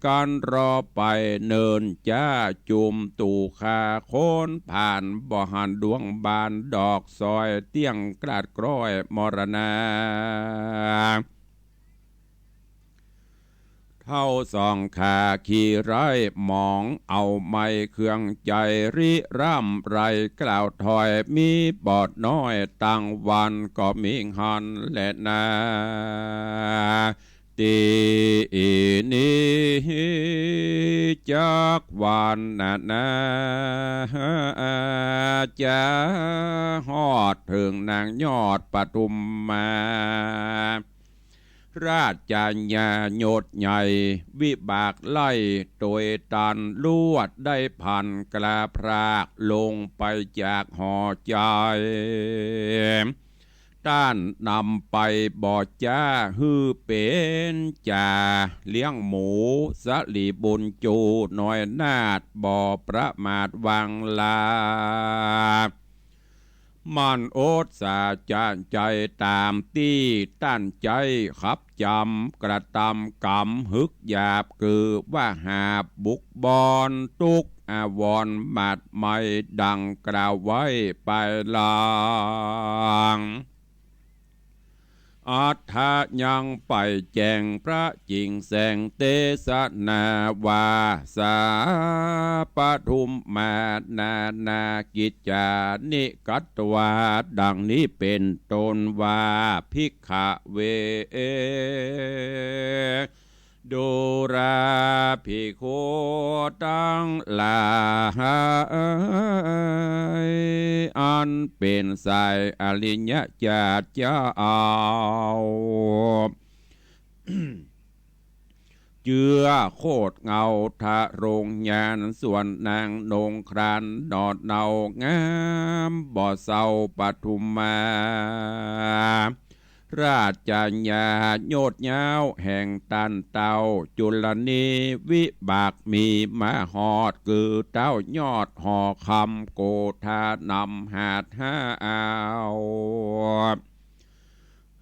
กันรอไปเนินจ้า จุมตู่ข้าคนผ่าน บ่หันดวงบานดอกซอย เตี้ยงกลาดกร้อยมรณา เฒ่าสองขาขี้ไร้หมอง เอาไม้เครื่องใจริร่ำไร กล่าวถอยมีปอดน้อย ตั้งวันก็มีหันแลนา ตี้นี้จักวันนานา จะฮอดเถิงนางยอดปทุมมา ราชญาโยชน์ใหญ่ วิบากไล่โตยตัน ลวดได้พันกลาพราก ลงไปจากหอใจ ต้านนำไปบ่จ้า หื้อเป๋นจ่าเลี้ยงหมู สะหลีบุญจูน้อยนาฏ บ่ประมาทวางลา มันอดสาจะใจ๋ต๋ามตี้ต้านใจ๊ ขับจำกระตำก๋ำ หึกหยาบคือว่าหาบบุกบอน ตุ๊กอาวรณ์หมาดไหม้ ดังกล่าวไว้ปายหลัง อัฏฐะยังไปแจ้งพระจิ่งแสงเตสนาว่า สาปทุมมานานากิจจานิกัตวา ดังนี้เป๋นต้นว่า ภิกขเว ดูราภิกขุตังหลาย อันเป๋นสายอริยะเจ้า เจื้อโคตรเงาทะโรงญาณ ส่วนนางนงครานหนอดเนา งามบ่เศร้าปทุมมา ราชญาโยชน์ยาวแห่งต้านเต้าจุลนี วิบากมีมาฮอด คือเต้ายอดหอคำ โกธานำหาดหาเอา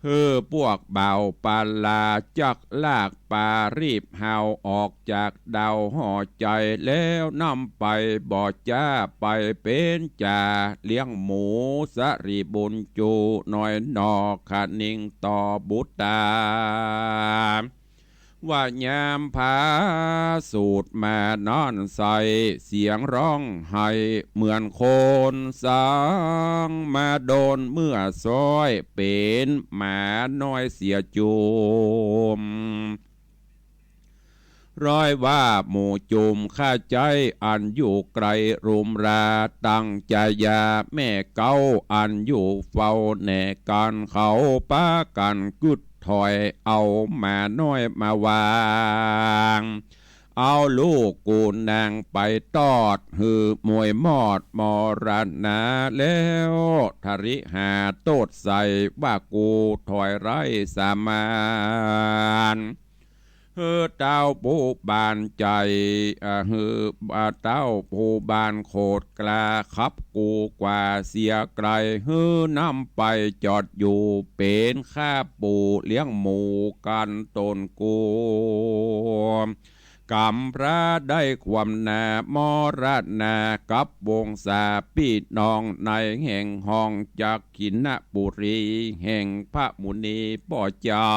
หื้อปวกบ่าวปาลาจักลากปารีบเฮา ออกจากเด้าหอใจ แล้วนำไปบ่จ้า ไปเป๋นจ่าเลี้ยงหมู สะหลีบุญจูน้อยหนอ คะนิงต่อบุตตา ว่ายามพาสูตรมานอนใส เสียงฮ้องไห้เหมือนคนสังมาดน เมื่อซ้อยเป๋นหมาน้อยเสียจุม ร้อยว่าหมู่จุมข้าใจ๊ อันอยู่ไกลรุมรา ตั้งจายาแม่เก๊า อันอยู่เฝ้าแหน่กั๋น เขาปากั๋นกึ๊ดถอย เอาหมาน้อยมาวาง เอาลูกกูนางไปตอด หื้อมวยมอดมรณา แล้วทริหาโต้ษใส่ ว่ากูถอยไร้สามาน หื้อเต้าผู้บานใจ๋ อ่า หื้อ อ่า เต้าผู้บานโขดกล้า ขับกูกว่าเสียไกล หื้อนำไปจอดอยู่ เป๋นข้าปู่เลี้ยงหมูกั๋นตนกู กำพร้าได้ความนามรณา กับวงศาปี้น้อง ในแห่งห้องจักขินปุรี แห่งพระมุนีป้อเจ้า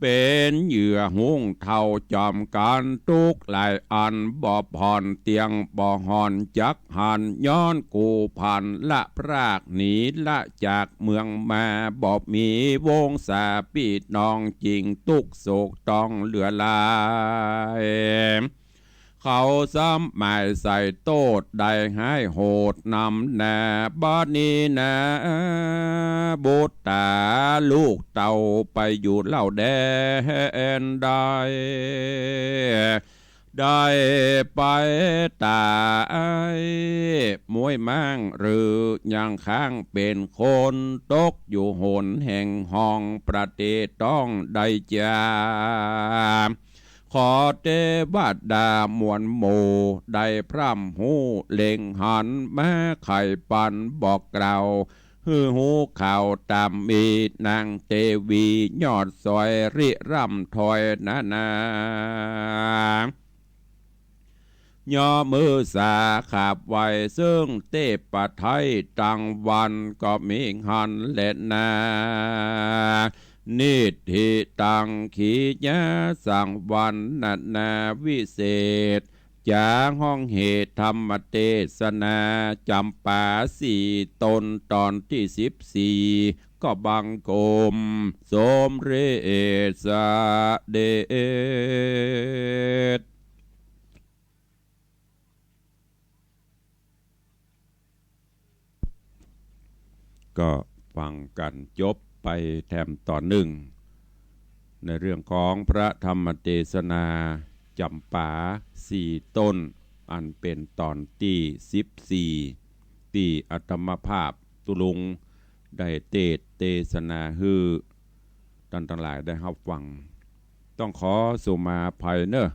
เป๋นเหยื่อหุงเถ้าจอมกั๋น ตุ๊กข์หลายอันบ่ผ่อน เตียงบ่ห่อนจักหัน ย้อนกูพันละพราก หนีละจากเมืองมา บ่มีวงศาปี้น้อง จึงตุ๊กข์โศกต้องเหลือหลาย เขาซ้ำหมายใส่โต้ษได้ฮ้ายโหดนำหน้า บัดนี้นา บุตตาลูกเต้าไปอยู่เล่าแดนใด ได้ไปต๋าย มวยม้างหรือยังค้างเป๋นคน ตกอยู่หนแห่งห้องประเทศต้องได้จา ขอเตวดามวลหมู่ ได้พร่ำฮู้เล็งหัน มาไขปันบอกกล่าว หื้อฮู้ข่าวต๋ามมี นางเตวียอดสอย ริร่ำถอยนานา ย่อมือสาขาบไหว้ เซิ่งเตปะไทยตังวัน ก็มีหันแลนา นิทธิตังขียาสังวรรณนาวิเศษ จ๋าห้องเหตุธรรมเตสนา จ๋ำปาสี่ต๋น ต๋อนตี้สิบสี่ ก็บังคมสมเร็จเสด็จ ก็ฟังกั๋นจบไปแถมต๋อนนึ่ง ในเรื่องของพระธรรมเตสนาจ๋ำปาสี่ต๋น อันเป๋นต๋อนตี้สิบสี่ ตี้อาตมาภาพตุ๊ลุงได้เตสน์เตสนาหื้อ ต้านตังหลายได้ฮับฟัง ต้องขอสุมาอภัยเน่อ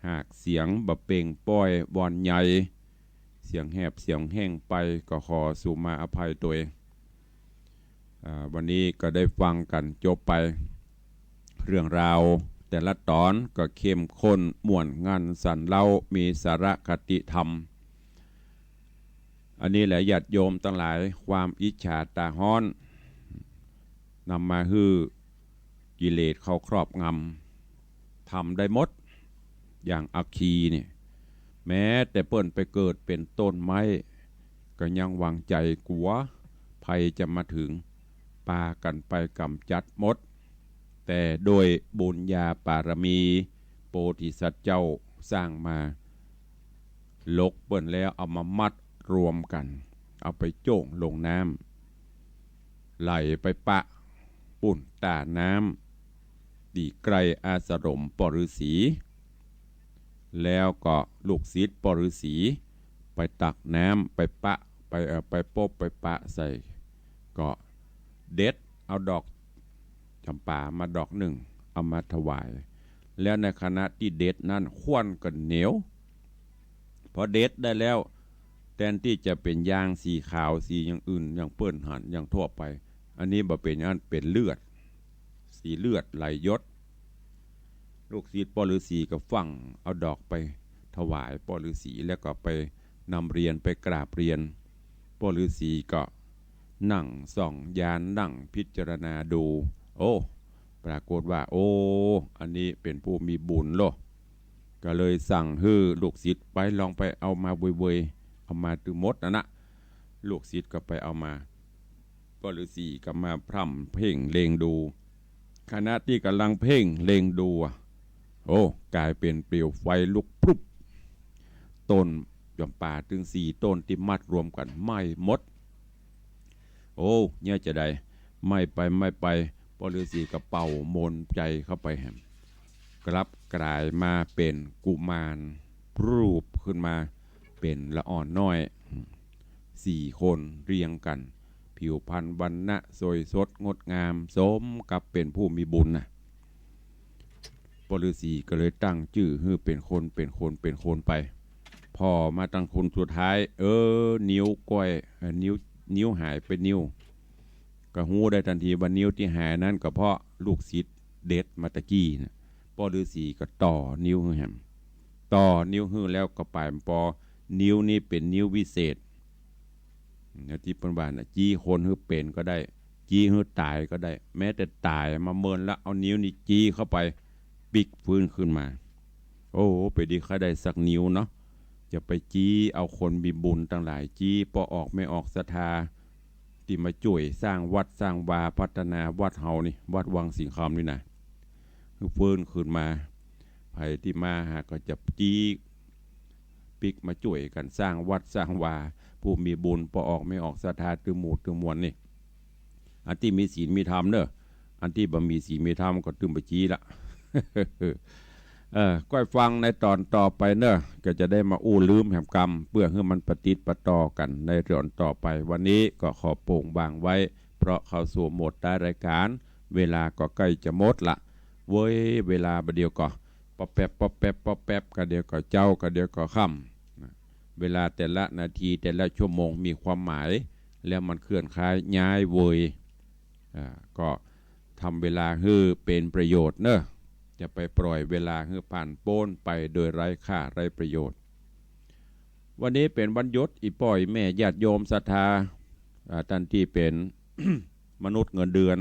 หากเสียงบ่เป่งป้อยบ่อนใหญ่ เสียงแหบเสียงแห้งไป ก็ขอสุมาอภัยตวย อ่า วันนี้ก็ได้ฟังกั๋นจบไป เรื่องราวแต่ละต๋อนก็เข้มข้น ม่วน งัน สันเล้า มีสาระคติธรรม อันนี้แหละญาติโยมตังหลาย ความอิจฉาต๋าฮ้อน นำมาหื้อกิเลสเข้าครอบงำ ทำได้หมด อย่างอัคคีนี่ แม้แต่เปิ้นไปเกิดเป๋นต้นไม้ ก็ยังหวังใจ๋กั๋วภัยจะมาเถิง ปากั๋นไปก๋ำจัดหมด แต่โดยบุญญาปารมี โพธิสัตว์เจ้าสร้างมา หลกเปิ้นแล้วเอามามัดรวมกั๋น เอาไปโจ้งลงน้ำ ไหลไปปะปุ้นต้าน้ำ ตี้ใก้อาสรมป้อฤๅษี แล้วก็ลูกศิษย์ป้อฤๅษีไปตักน้ำ ไปปะ ไป เอ่อ ไปปบไปปะใส่ ก็เด็ดเอาดอกจ๋ำปามาดอกนึ่ง เอามาถวาย แล้วในขณะตี้เด็ดนั้น ควันก็เหนียว พอเด็ดได้แล้ว แตนตี้จะเป๋นยางสีขาวสีอย่างอื่น อย่างเปิ้นหัน อย่างทั่วไป อันนี้บ่เป๋นอย่างนั้น เป๋นเลือด สีเลือดไหลหยด ลูกศิษย์ป้อฤๅษีก็ฟั่งเอาดอกไปถวายป้อฤๅษี แล้วก็ไปนำเรียน ไปกราบเรียน ป้อฤๅษีก็นั่งส่องญาณ นั่งพิจารณาดู โอ้ ปรากฏว่า โอ้ อันนี้เป๋นผู้มีบุญโล ก็เลยสั่งหื้อลูกศิษย์ไป ลองไปเอามาเวยๆ เอามาตึงหมดนั่นนะ ลูกศิษย์ก็ไปเอามา ป้อฤๅษีก็มาพร่ำเพ่งเล็งดู ขณะตี้ก่ำลังเพ่งเล็งดูอะ โอ้ ก๋ายเป๋นเปลวไฟลุกพรุบ ต้นจ๋ำปาตึงสี่ต้นตี้มัดรวมกั๋นไหม้หมด โอ้ เนี่ยจะใด ไหม้ไปไหม้ไป ป้อฤๅษีก็เป่ามนต์ใจ๋เข้าไปแหม กลับก๋ายมาเป๋นกุมาร พรูบขึ้นมาเป๋นละอ่อนน้อย สี่คนเรียงกั๋น ผิวพรรณวรรณะสวยสดงดงาม สมกับเป๋นผู้มีบุญน่ะ ป้อฤๅษีก็เลยตั้งจื้อหื้อเป๋นคน เป๋นคน เป๋นคนไป ผ่อมาตังคนสุดท้าย เออ นิ้วก้อย เอ่อ นิ้ว นิ้วหายไปนิ้ว ก็ฮู้ได้ตันทีว่านิ้วตี้หายนั้นก็เพราะลูกศิษย์เด็ดมาตะกี้น่ะ ป้อฤๅษีก็ต่อนิ้วหื้อแหม ต่อนิ้วหื้อแล้วก็ป๋ายปอ นิ้วนี้เป๋นนิ้ววิเศษ เนี่ยตี้เปิ้นว่าน่ะ จี๊คนหื้อเป๋นก็ได้ จี๊หื้อต๋ายก็ได้ แม้แต่ต๋ายมาเมินละ เอานิ้วนี้จี๊เข้าไป ปิ๊กฟื้นขึ้นมา โอ้ ไปดีข้าได้สักนิ้วเนาะ จะไปจี๊เอาคนมีบุญตังหลาย จี๊ป้อออกแม่ออกศรัทธา ตี้มาจ้วยสร้างวัดสร้างวา พัฒนาวัดเฮานี่ วัดวังสิงห์คำนี่นะ หื้อฟื้นขึ้นมา ใผตี้มาหาก็จะจี๊ปิ๊กมาจ้วยกั๋นสร้างวัดสร้างวา ผู้มีบุญป้อออกแม่ออกศรัทธา ตึงหมู่ตึงมวลนี่ อันตี้มีศีลมีธรรมเน่อ อันตี้บ่มีศีลมีธรรมก็ตึงบ่จี๊ละ เออ ก้อยฟังในต๋อนต่อไปเน่อ ก็จะได้มาอู้ลืมแหมกำ เปื้อหื้อมันปะติดปะต่อกั๋นในต๋อนต่อไป วันนี้ก็ขอโป่งวางไว้ เพราะเข้าสู่โหมดท้ายรายการ เวลาก็ใก้จะหมดละ เว้ย เวลาบ่าเดี่ยวก็ ป๊อบแป๊บ ป๊อบแป๊บ ป๊อบแป๊บ กะเดี่ยวก็เจ๊า กะเดี่ยวก็ค่ำ เวลาแต่ละนาทีแต่ละชั่วโมงมีความหมาย แล้วมันเคลื่อนย้ายเว้ย อ่า ก็ทำเวลาหื้อเป๋นประโยชน์เน่อ จะไปปล่อยเวลาหื้อผ่านป๊นไปโดยไร้ค่าไร้ประโยชน์ วันนี้เป๋นวันหยุด อี่ป้ออี่แม่ญาติโยมศรัทธา อ่า ต้านตี้เป๋น มนุษย์เงินเดือน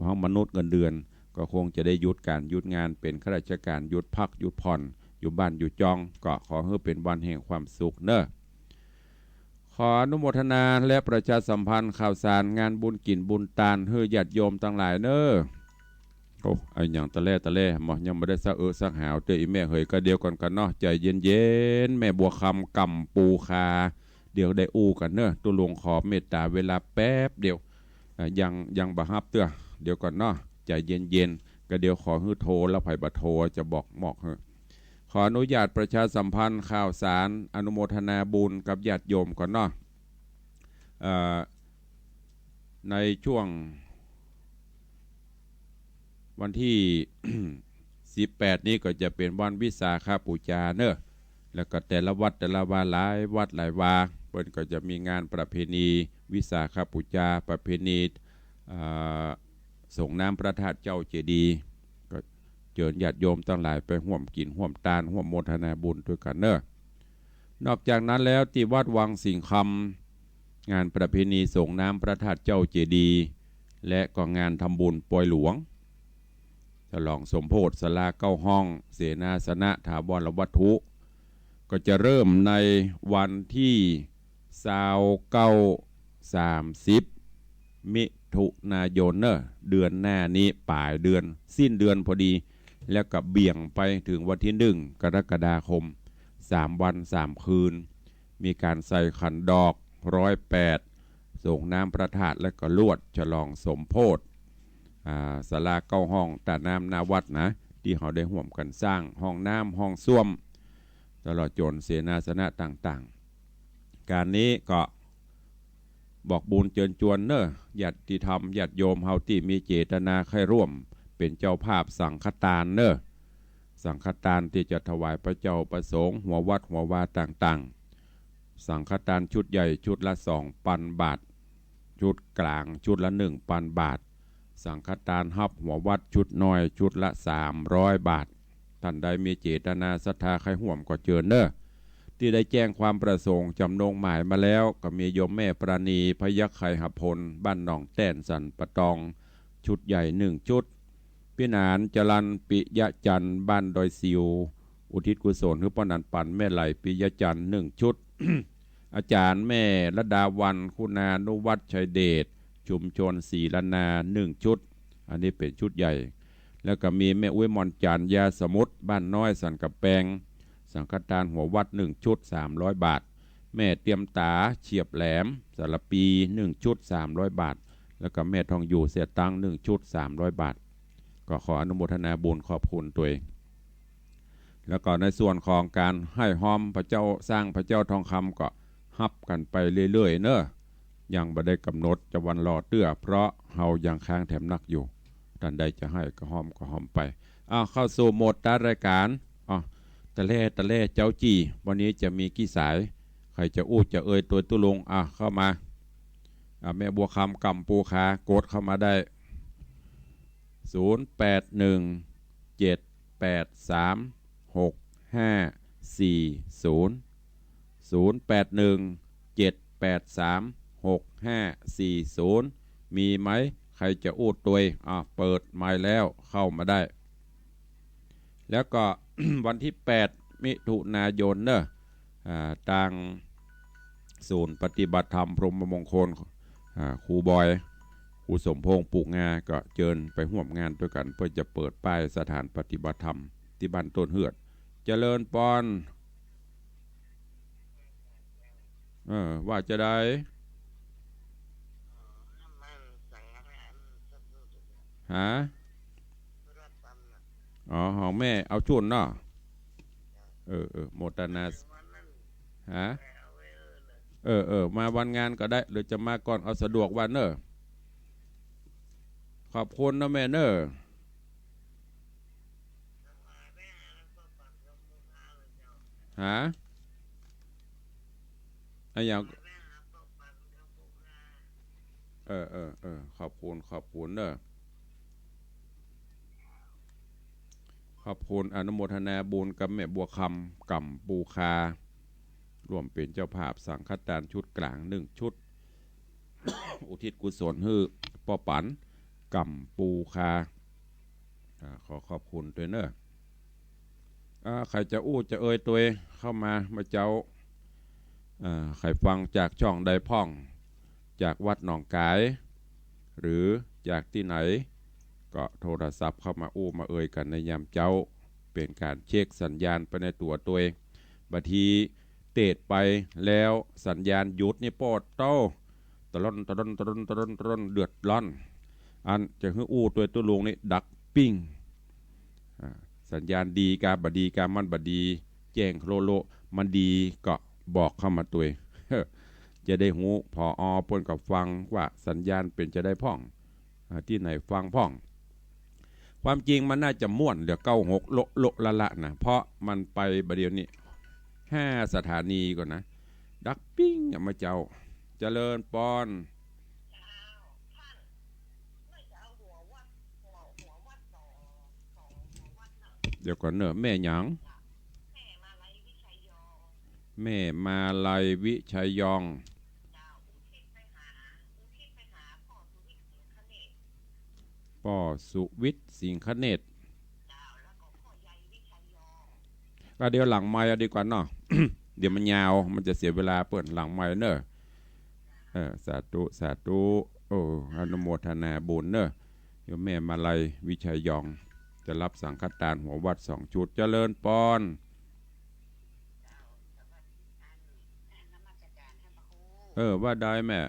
ฮ้องมนุษย์เงินเดือน ก็คงจะได้หยุดก๋านหยุดงาน เป๋นข้าราชก๋านหยุดพักหยุดผ่อน อยู่บ้านอยู่จอง ก็ขอหื้อเป๋นวันแห่งความสุขเน่อ ขออนุโมทนาและประชาสัมพันธ์ข่าวสารงานบุญกิ๋นบุญตานหื้อญาติโยมตังหลายเน่อ โอ้ อะหยังตะแล่ตะแล่ บ่ ยังบ่ได้สักเอิ๊สักหาวเตื้อ อี่แม่เหย กะเดี่ยวก่อนกั๋นเนาะ ใจ๋เย็นๆ แม่บัวคำ ก่ำปูคา เดี๋ยวได้อู้กั๋นเน่อ ตุ๊ลุงขอเมตต๋าเวลาแป๊บเดียว อ่า ยัง ยังบ่ฮับเตื้อ เดี๋ยวก่อนเนาะ ใจ๋เย็นๆ กะเดี๋ยวขอหื้อโทร แล้วใผบ่โทรจะบอกมอบหื้อ ขออนุญาตประชาสัมพันธ์ข่าวสาร อนุโมทนาบุญกับญาติโยมก่อนเนาะ เอ่อ ในช่วงวันตี้ สิบแปดนี้ก็จะเป๋นวันวิสาขบูชาเน่อ แล้วก็แต่ละวัดแต่ละวา หลายวัดหลายวา เปิ้นก็จะมีงานประเพณีวิสาขบูชา ประเพณี อ่า สรงน้ำพระธาตุเจ้าเจดีย์ ก็เจิญญาติโยมตังหลายไปฮ่วมกิ๋นฮ่วมตาน ฮ่วมโมทนาบุญตวยกั๋นเน่อ นอกจากนั้นแล้ว ตี้วัดวังสิงห์คำ งานประเพณีสรงน้ำพระธาตุเจ้าเจดีย์ และก็งานทำบุญปอยหลวง ฉลองสมโภชศาลาเก้าห้อง เสนาสนะถาวรวัตถุ ก็จะเริ่มในวันตี้ ซาวเก้า สามสิบ มิถุนายนเน่อ เดือนหน้านี้ป๋ายเดือน สิ้นเดือนพอดี แล้วก็เบี่ยงไปเถิงวันตี้หนึ่ง กรกฎาคม สามวันสามคืน มีก๋านใส่ขันดอก ร้อยแปด สรงน้ำพระธาตุ และก็ลวดฉลองสมโภช อ่า ศาลาเก้าห้อง ต้าน้ำหน้าวัดนะ ตี้เฮาได้ฮ่วมกั๋นสร้าง ห้องน้ำ ห้องส้วม ตลอดจ๋นเสนาสนะต่างๆ ก๋านนี้ก็บอกบุญเจิญจวนเน่อ ญาติธรรม ญาติโยมเฮาตี้มีเจตนาใค่ฮ่วมเป๋นเจ้าภาพสังฆตานเน่อ สังฆตานตี้จะถวายพระเจ้าพระสงฆ์ หัววัดหัววาต่างๆ สังฆตานชุดใหญ่ชุดละสองปันบาท ชุดก๋างชุดละหนึ่งปันบาท สังฆตานฮับหัววัดชุดน้อยชุดละสามร้อยบาท ต้านใดมีเจตนาศรัทธาใค่ฮ่วมก็เจิญเน่อ ตี้ได้แจ้งความประสงค์จ๋ำนงหมายมาแล้ว ก็มีโยมแม่ปราณี พยัคฆ์ไขหพล บ้านหนองแต้น สันป่าตอง ชุดใหญ่หนึ่งชุด ปี้หนาน จรัญ ปิยะจันทร์ บ้านดอยสิว อุทิศกุศลหื้อป้อหนานปัน แม่ไหล ปิยะจันทร์ หนึ่งชุด อาจ๋ารย์แม่ระดาวัลย์ คุณานุวัฒน์ ชัยเดช ชุมชนศรีละนา หนึ่งชุด อันนี้เป๋นชุดใหญ่ แล้วก็มีแม่อุ๊ย หม่อนจันทร์ ยาสมุทร บ้านน้อย สันก๋ำแปง สังฆตานหัววัด หนึ่งชุด สามร้อยบาท แม่เตียมต๋า เฉียบแหลม สารภี หนึ่งชุด สามร้อยบาท แล้วก็แม่ทองอยู่ เสียตังค์ หนึ่งชุด สามร้อยบาท ก็ขออนุโมทนาบุญขอบคุณตวย แล้วก็ในส่วนของก๋านไหว้ฮอมพระเจ้า สร้างพระเจ้าทองคำก็ฮับกั๋นไปเรื่อยๆ เน่อ ยังบ่ได้ก๋ำหนดจะวันลอเตื้อ เพราะเฮายังค้างแถมนักอยู่ ต้านใดจะไหว้ก็ฮอมก็ฮอมไป อ้าว เข้าสู่โหมดท้ายรายก๋าน อ้าว ตะแล่ ตะแล่ เจ๊าจี้ วันนี้จะมีกี่สาย ใผจะอู้จะเอ่ยตวยตุ๊ลุง อ่ะ เข้ามา อ่ะ แม่บัวคำ ก่ำปูคา กดเข้ามาได้ ศูนย์แปดหนึ่ง เจ็ดแปดสาม หกห้าสี่ศูนย์ ศูนย์แปดหนึ่ง เจ็ดแปดสาม หกห้าสี่ศูนย์ มีไหม ใผจะอู้ตวย อ่ะ เปิดไมค์แล้ว เข้ามาได้ แล้วก็ วันตี้แปด มิถุนายนเน่อ อ่า ตางศูนย์ปฏิบัติธรรมพรหมมงคล อ่า ครูบอย ครูสมพงษ์ ปลูกงา ก็เจิญไปฮ่วมงานตวยกั๋น เปิ้นจะเปิดป้ายสถานปฏิบัติธรรมตี้บ้านต้นเฮือด เจริญปอน เออ ว่าจาใด ฮะ อ๋อ ของแม่เอาจุ่นเนาะ เออ เออ โมทนา ฮะ เออ เออ มาวันงานก็ได้ หรือจะมาก่อน เอาสะดวกวันเนอะ ขอบคุณเนอะแม่เนอะ ฮะ อะหยัง เออ เออ เออ ขอบคุณ ขอบคุณเนอะ ขอบคุณ อนุโมทนาบุญกับแม่บัวคำ ก่ำปูคา ร่วมเป๋นเจ้าภาพสังฆทานชุดกลางหนึ่งชุด อุทิศกุศลหื้อป้อปัน ก่ำปูคา อ่า ขอขอบคุณตวยเนอะ อ่า ใผจะอู้จะเอ่ยตวยเข้ามาเมื่อเจ๊า อ่า ใผฟังจากช่องใดพ่อง จากวัดหนองก๋าย หรือจากตี้ไหน ก็โทรศัพท์เข้ามาอู้มาเอ่ยกั๋นในยามเจ๊า เป๋นก๋านเช็คสัญญาณไปในตั๋วตวย บางทีเตสไปแล้วสัญญาณหยุดนี่ปอดเต้า ตะล่อน ตะล่อน ตะล่อน ตะล่อน ตะล่อน เดือดร้อน อันจะหื้ออู้ตวยตุ๊ลุงนี่ดักปิ้ง อ่า สัญญาณดีกาบ่ดีกา มันบ่ดี แจ้งโครโล มันดีก็บอกเข้ามาตวย จะได้ฮู้ ผอ.เปิ้นก็ฟังว่าสัญญาณเป๋นจะใดพ่อง อ่า ตี้ไหนฟังพ่อง ความจริงมันน่าจะม่วนเหลือเก้าหก โละโละละละนะ เพราะมันไปบ่าเดี่ยวนี้ ห้าสถานีก่อนนะ ดักปิ้งอะมาเจ้า เจริญปอน เดี๋ยวก่อนเนอะ แม่หยัง แม่มาลัยวิชัยยอง ป้อสุวิทย์สิงคเนตร ก็เดี๋ยวหลังไมค์เอาดีกว่าเนาะ เดี๋ยวมันยาว มันจะเสียเวลาเปิ้น หลังไมค์เนอะ เออ สาธุ สาธุ โอ้ อนุโมทนาบุญเนอะ โยมแม่มาลัยวิชัยยอง จะรับสังฆทานหัววัดสองชุด เจริญปอน เออ ว่าได้แม่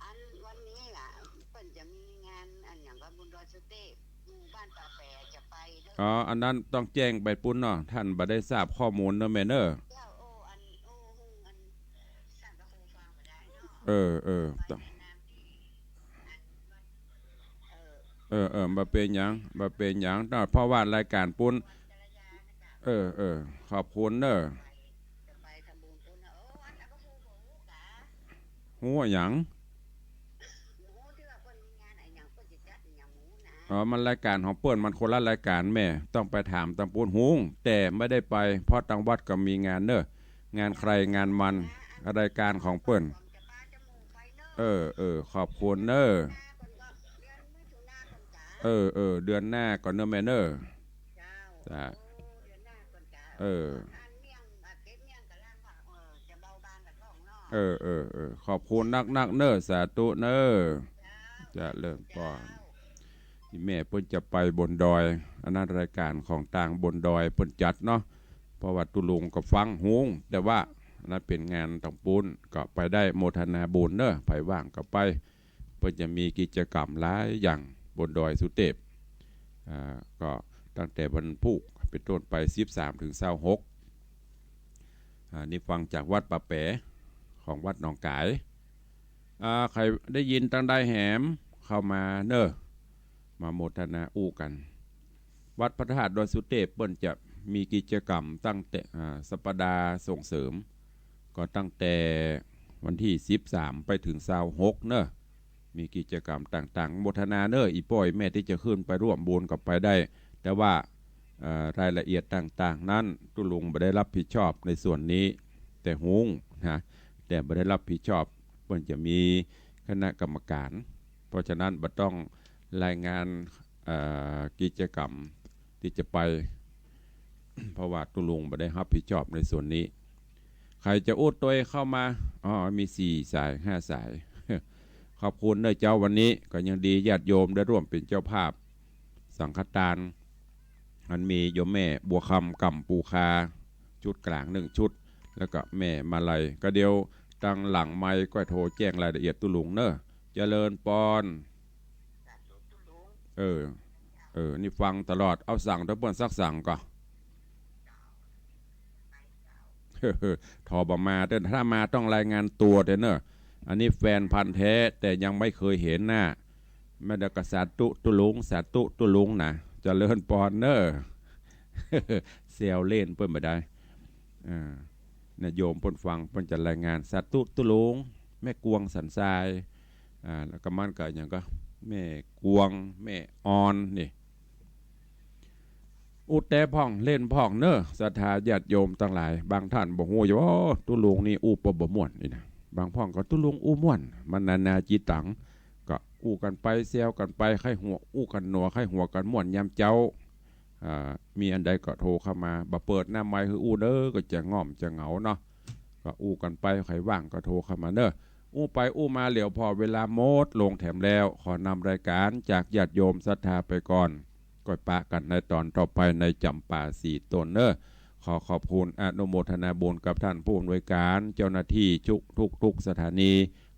อันวันนี้อะ เปิ้นจะมีงานอันหยังก็บุญดอยสุเทพ หมู่บ้านป่าแปะจะไปเด้อ อ๋อ อันนั้นต้องแจ้งไปปุ้นเนาะ ท่านบ่ได้ทราบข้อมูลเนอะแม่เนอะ เจ้า โอ้ อัน โอ้ อัน สั่นพระครูฟังบ่ได้เนาะ เออ เออ ไป ต้อง แนะนำที่ อันวัด เออ เออ เออ บ่เป๋นหยัง บ่เป๋นหยัง เพราะว่ารายก๋านปุ้น เออ เออ ขอบคุณเนอะ ฮู้หยัง อ๋อ มันรายก๋านของเปิ้น มันคนละรายก๋านแม่ ต้องไปถามตางปุ้น ฮู้ แต่ไม่ได้ไป เพราะตางวัดก็มีงานเนอะ งานใครงานมัน รายก๋านของเปิ้น เออ เออ ขอบคุณเนอะ เออ เออ เดือนหน้าก่อนเนอะแม่เนอะ จ้า เออ เออ เออ เออ ขอบคุณนักๆ เนอะ สาธุเนอะ เจริญปอน อีแม่เปิ้นจะไปบนดอย อันนั้นรายก๋านของตางบนดอยเปิ้นจัดเนาะ เพราะว่าตุ๊ลุงก็ฟังฮู้ แต่ว่าอันนั้นเป๋นงานตางปุ้น ก็ไปได้ โมทนาบุญเนอะ ใผว่างก็ไป เปิ้นจะมีกิจกรรมหลายอย่างบนดอยสุเทพ อ่า ก็ตั้งแต่วันพูกเป๋นต้นไป สิบสามถึงซาวหก อ่า นี่ฟังจากวัดป่าแปะของวัดหนองก๋าย อ่า ใผได้ยินตางใดแหมเข้ามาเนอะ มาโมทนาอู้กั๋น วัดพระธาตุดอยสุเทพเปิ้นจะมีกิจกรรมตั้งแต่ อ่า สัปดาห์ส่งเสริม ก็ตั้งแต่วันตี้สิบสามไปเถิงซาวหกเนอะ มีกิจกรรมต่างๆ โมทนาเนอะ อี่ป้ออี่แม่ตี้จะขึ้นไปร่วมบุญก็ไปได้ แต่ว่า เอ่อ รายละเอียดต่างๆ นั้นตุ๊ลุงบ่ได้รับผิดชอบในส่วนนี้ แต่ฮู้นะ แต่บ่ได้รับผิดชอบ เปิ้นจะมีคณะกรรมการ เพราะฉะนั้นบ่ต้องรายงาน เอ่อ กิจกรรมตี้จะไป เพราะว่าตุ๊ลุงบ่ได้รับผิดชอบในส่วนนี้ ใผจะอู้ตวยเข้ามา อ๋อ มีสี่สาย ห้าสาย ขอบคุณเนอะเจ้า วันนี้ก็ยังดีญาติโยมได้ร่วมเป๋นเจ้าภาพสังฆทาน อันมีโยมแม่บัวคำ ก่ำปูคา ชุดกลางหนึ่งชุด แล้วก็แม่มาลัย ก็เดี๋ยวตางหลังไมค์ก็โทรแจ้งรายละเอียดตุ๊ลุงเนอะ เจริญปอน เออ เออ นี่ฟังตลอด เอาสังเต๊อะ เปิ้นสักสังก่อ ถอบ่มาเต๊อะ ถ้ามาต้องรายงานตั๋วเต๊อะเน่อ อันนี้แฟนพันธุ์แท้ แต่ยังไม่เคยเห็นหน้า แม่เดี๋ยวก็สาธุตุ๊ลุง สาธุตุ๊ลุงนะ เจริญปอนเน่อ แซวเล่นเปิ้นบ่ได้ อ่า เนี่ยโยมเปิ้นฟัง เปิ้นจะรายงาน สาธุตุ๊ลุง แม่กวงสันทราย อ่า แล้วก็มันก็อย่างก็ แม่กวง แม่ออนนี่ อู้แต๊พ่องเล่นพ่องเน่อ ศรัทธาญาติโยมตังหลาย บางท่านบ่ฮู้อยู่ โอ้ ตุ๊ลุงนี่อู้ปะบ่ม่วนนี่นะ บางพ่องก็ตุ๊ลุงอู้ม่วน มันนานาจิตตัง ก็อู้กั๋นไปแซวกั๋นไป ใค่หัวอู้กั๋นหนัว ใค่หัวกั๋นม่วนยามเจ๊า อ่า มีอันใดก็โทรเข้ามา บ่เปิดหน้าไมค์หื้ออู้เน่อ ก็จะง่อมจะเหงาเนาะ ก็อู้กั๋นไป ใผว่างก็โทรเข้ามาเน่อ อู้ไปอู้มาเหลียวผ่อเวลาหมดลงแถมแล้ว ขอนำรายการจากญาติโยมศรัทธาไปก่อน ก้อยปะกั๋นในตอนต่อไปในจำปาสี่ตนเน่อ ขอขอบคุณอนุโมทนาบุญกับท่านผู้อำนวยการ เจ้าหน้าที่ทุกทุกทุกสถานี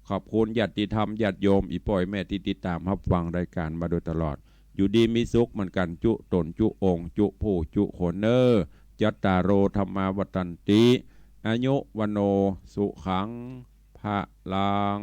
ขอบคุณญาติธรรมญาติโยม อี่ป้ออี่แม่ตี้ติดตามฮับฟังรายการมาโดยตลอด อยู่ดีมีสุขเหมือนกั๋นจุ๊ตนจุ๊องค์จุ๊ผู้จุ๊คนเน่อ จัตตาโร ธัมมา วัฑฒันติ อายุ วัณโณ สุขัง พลัง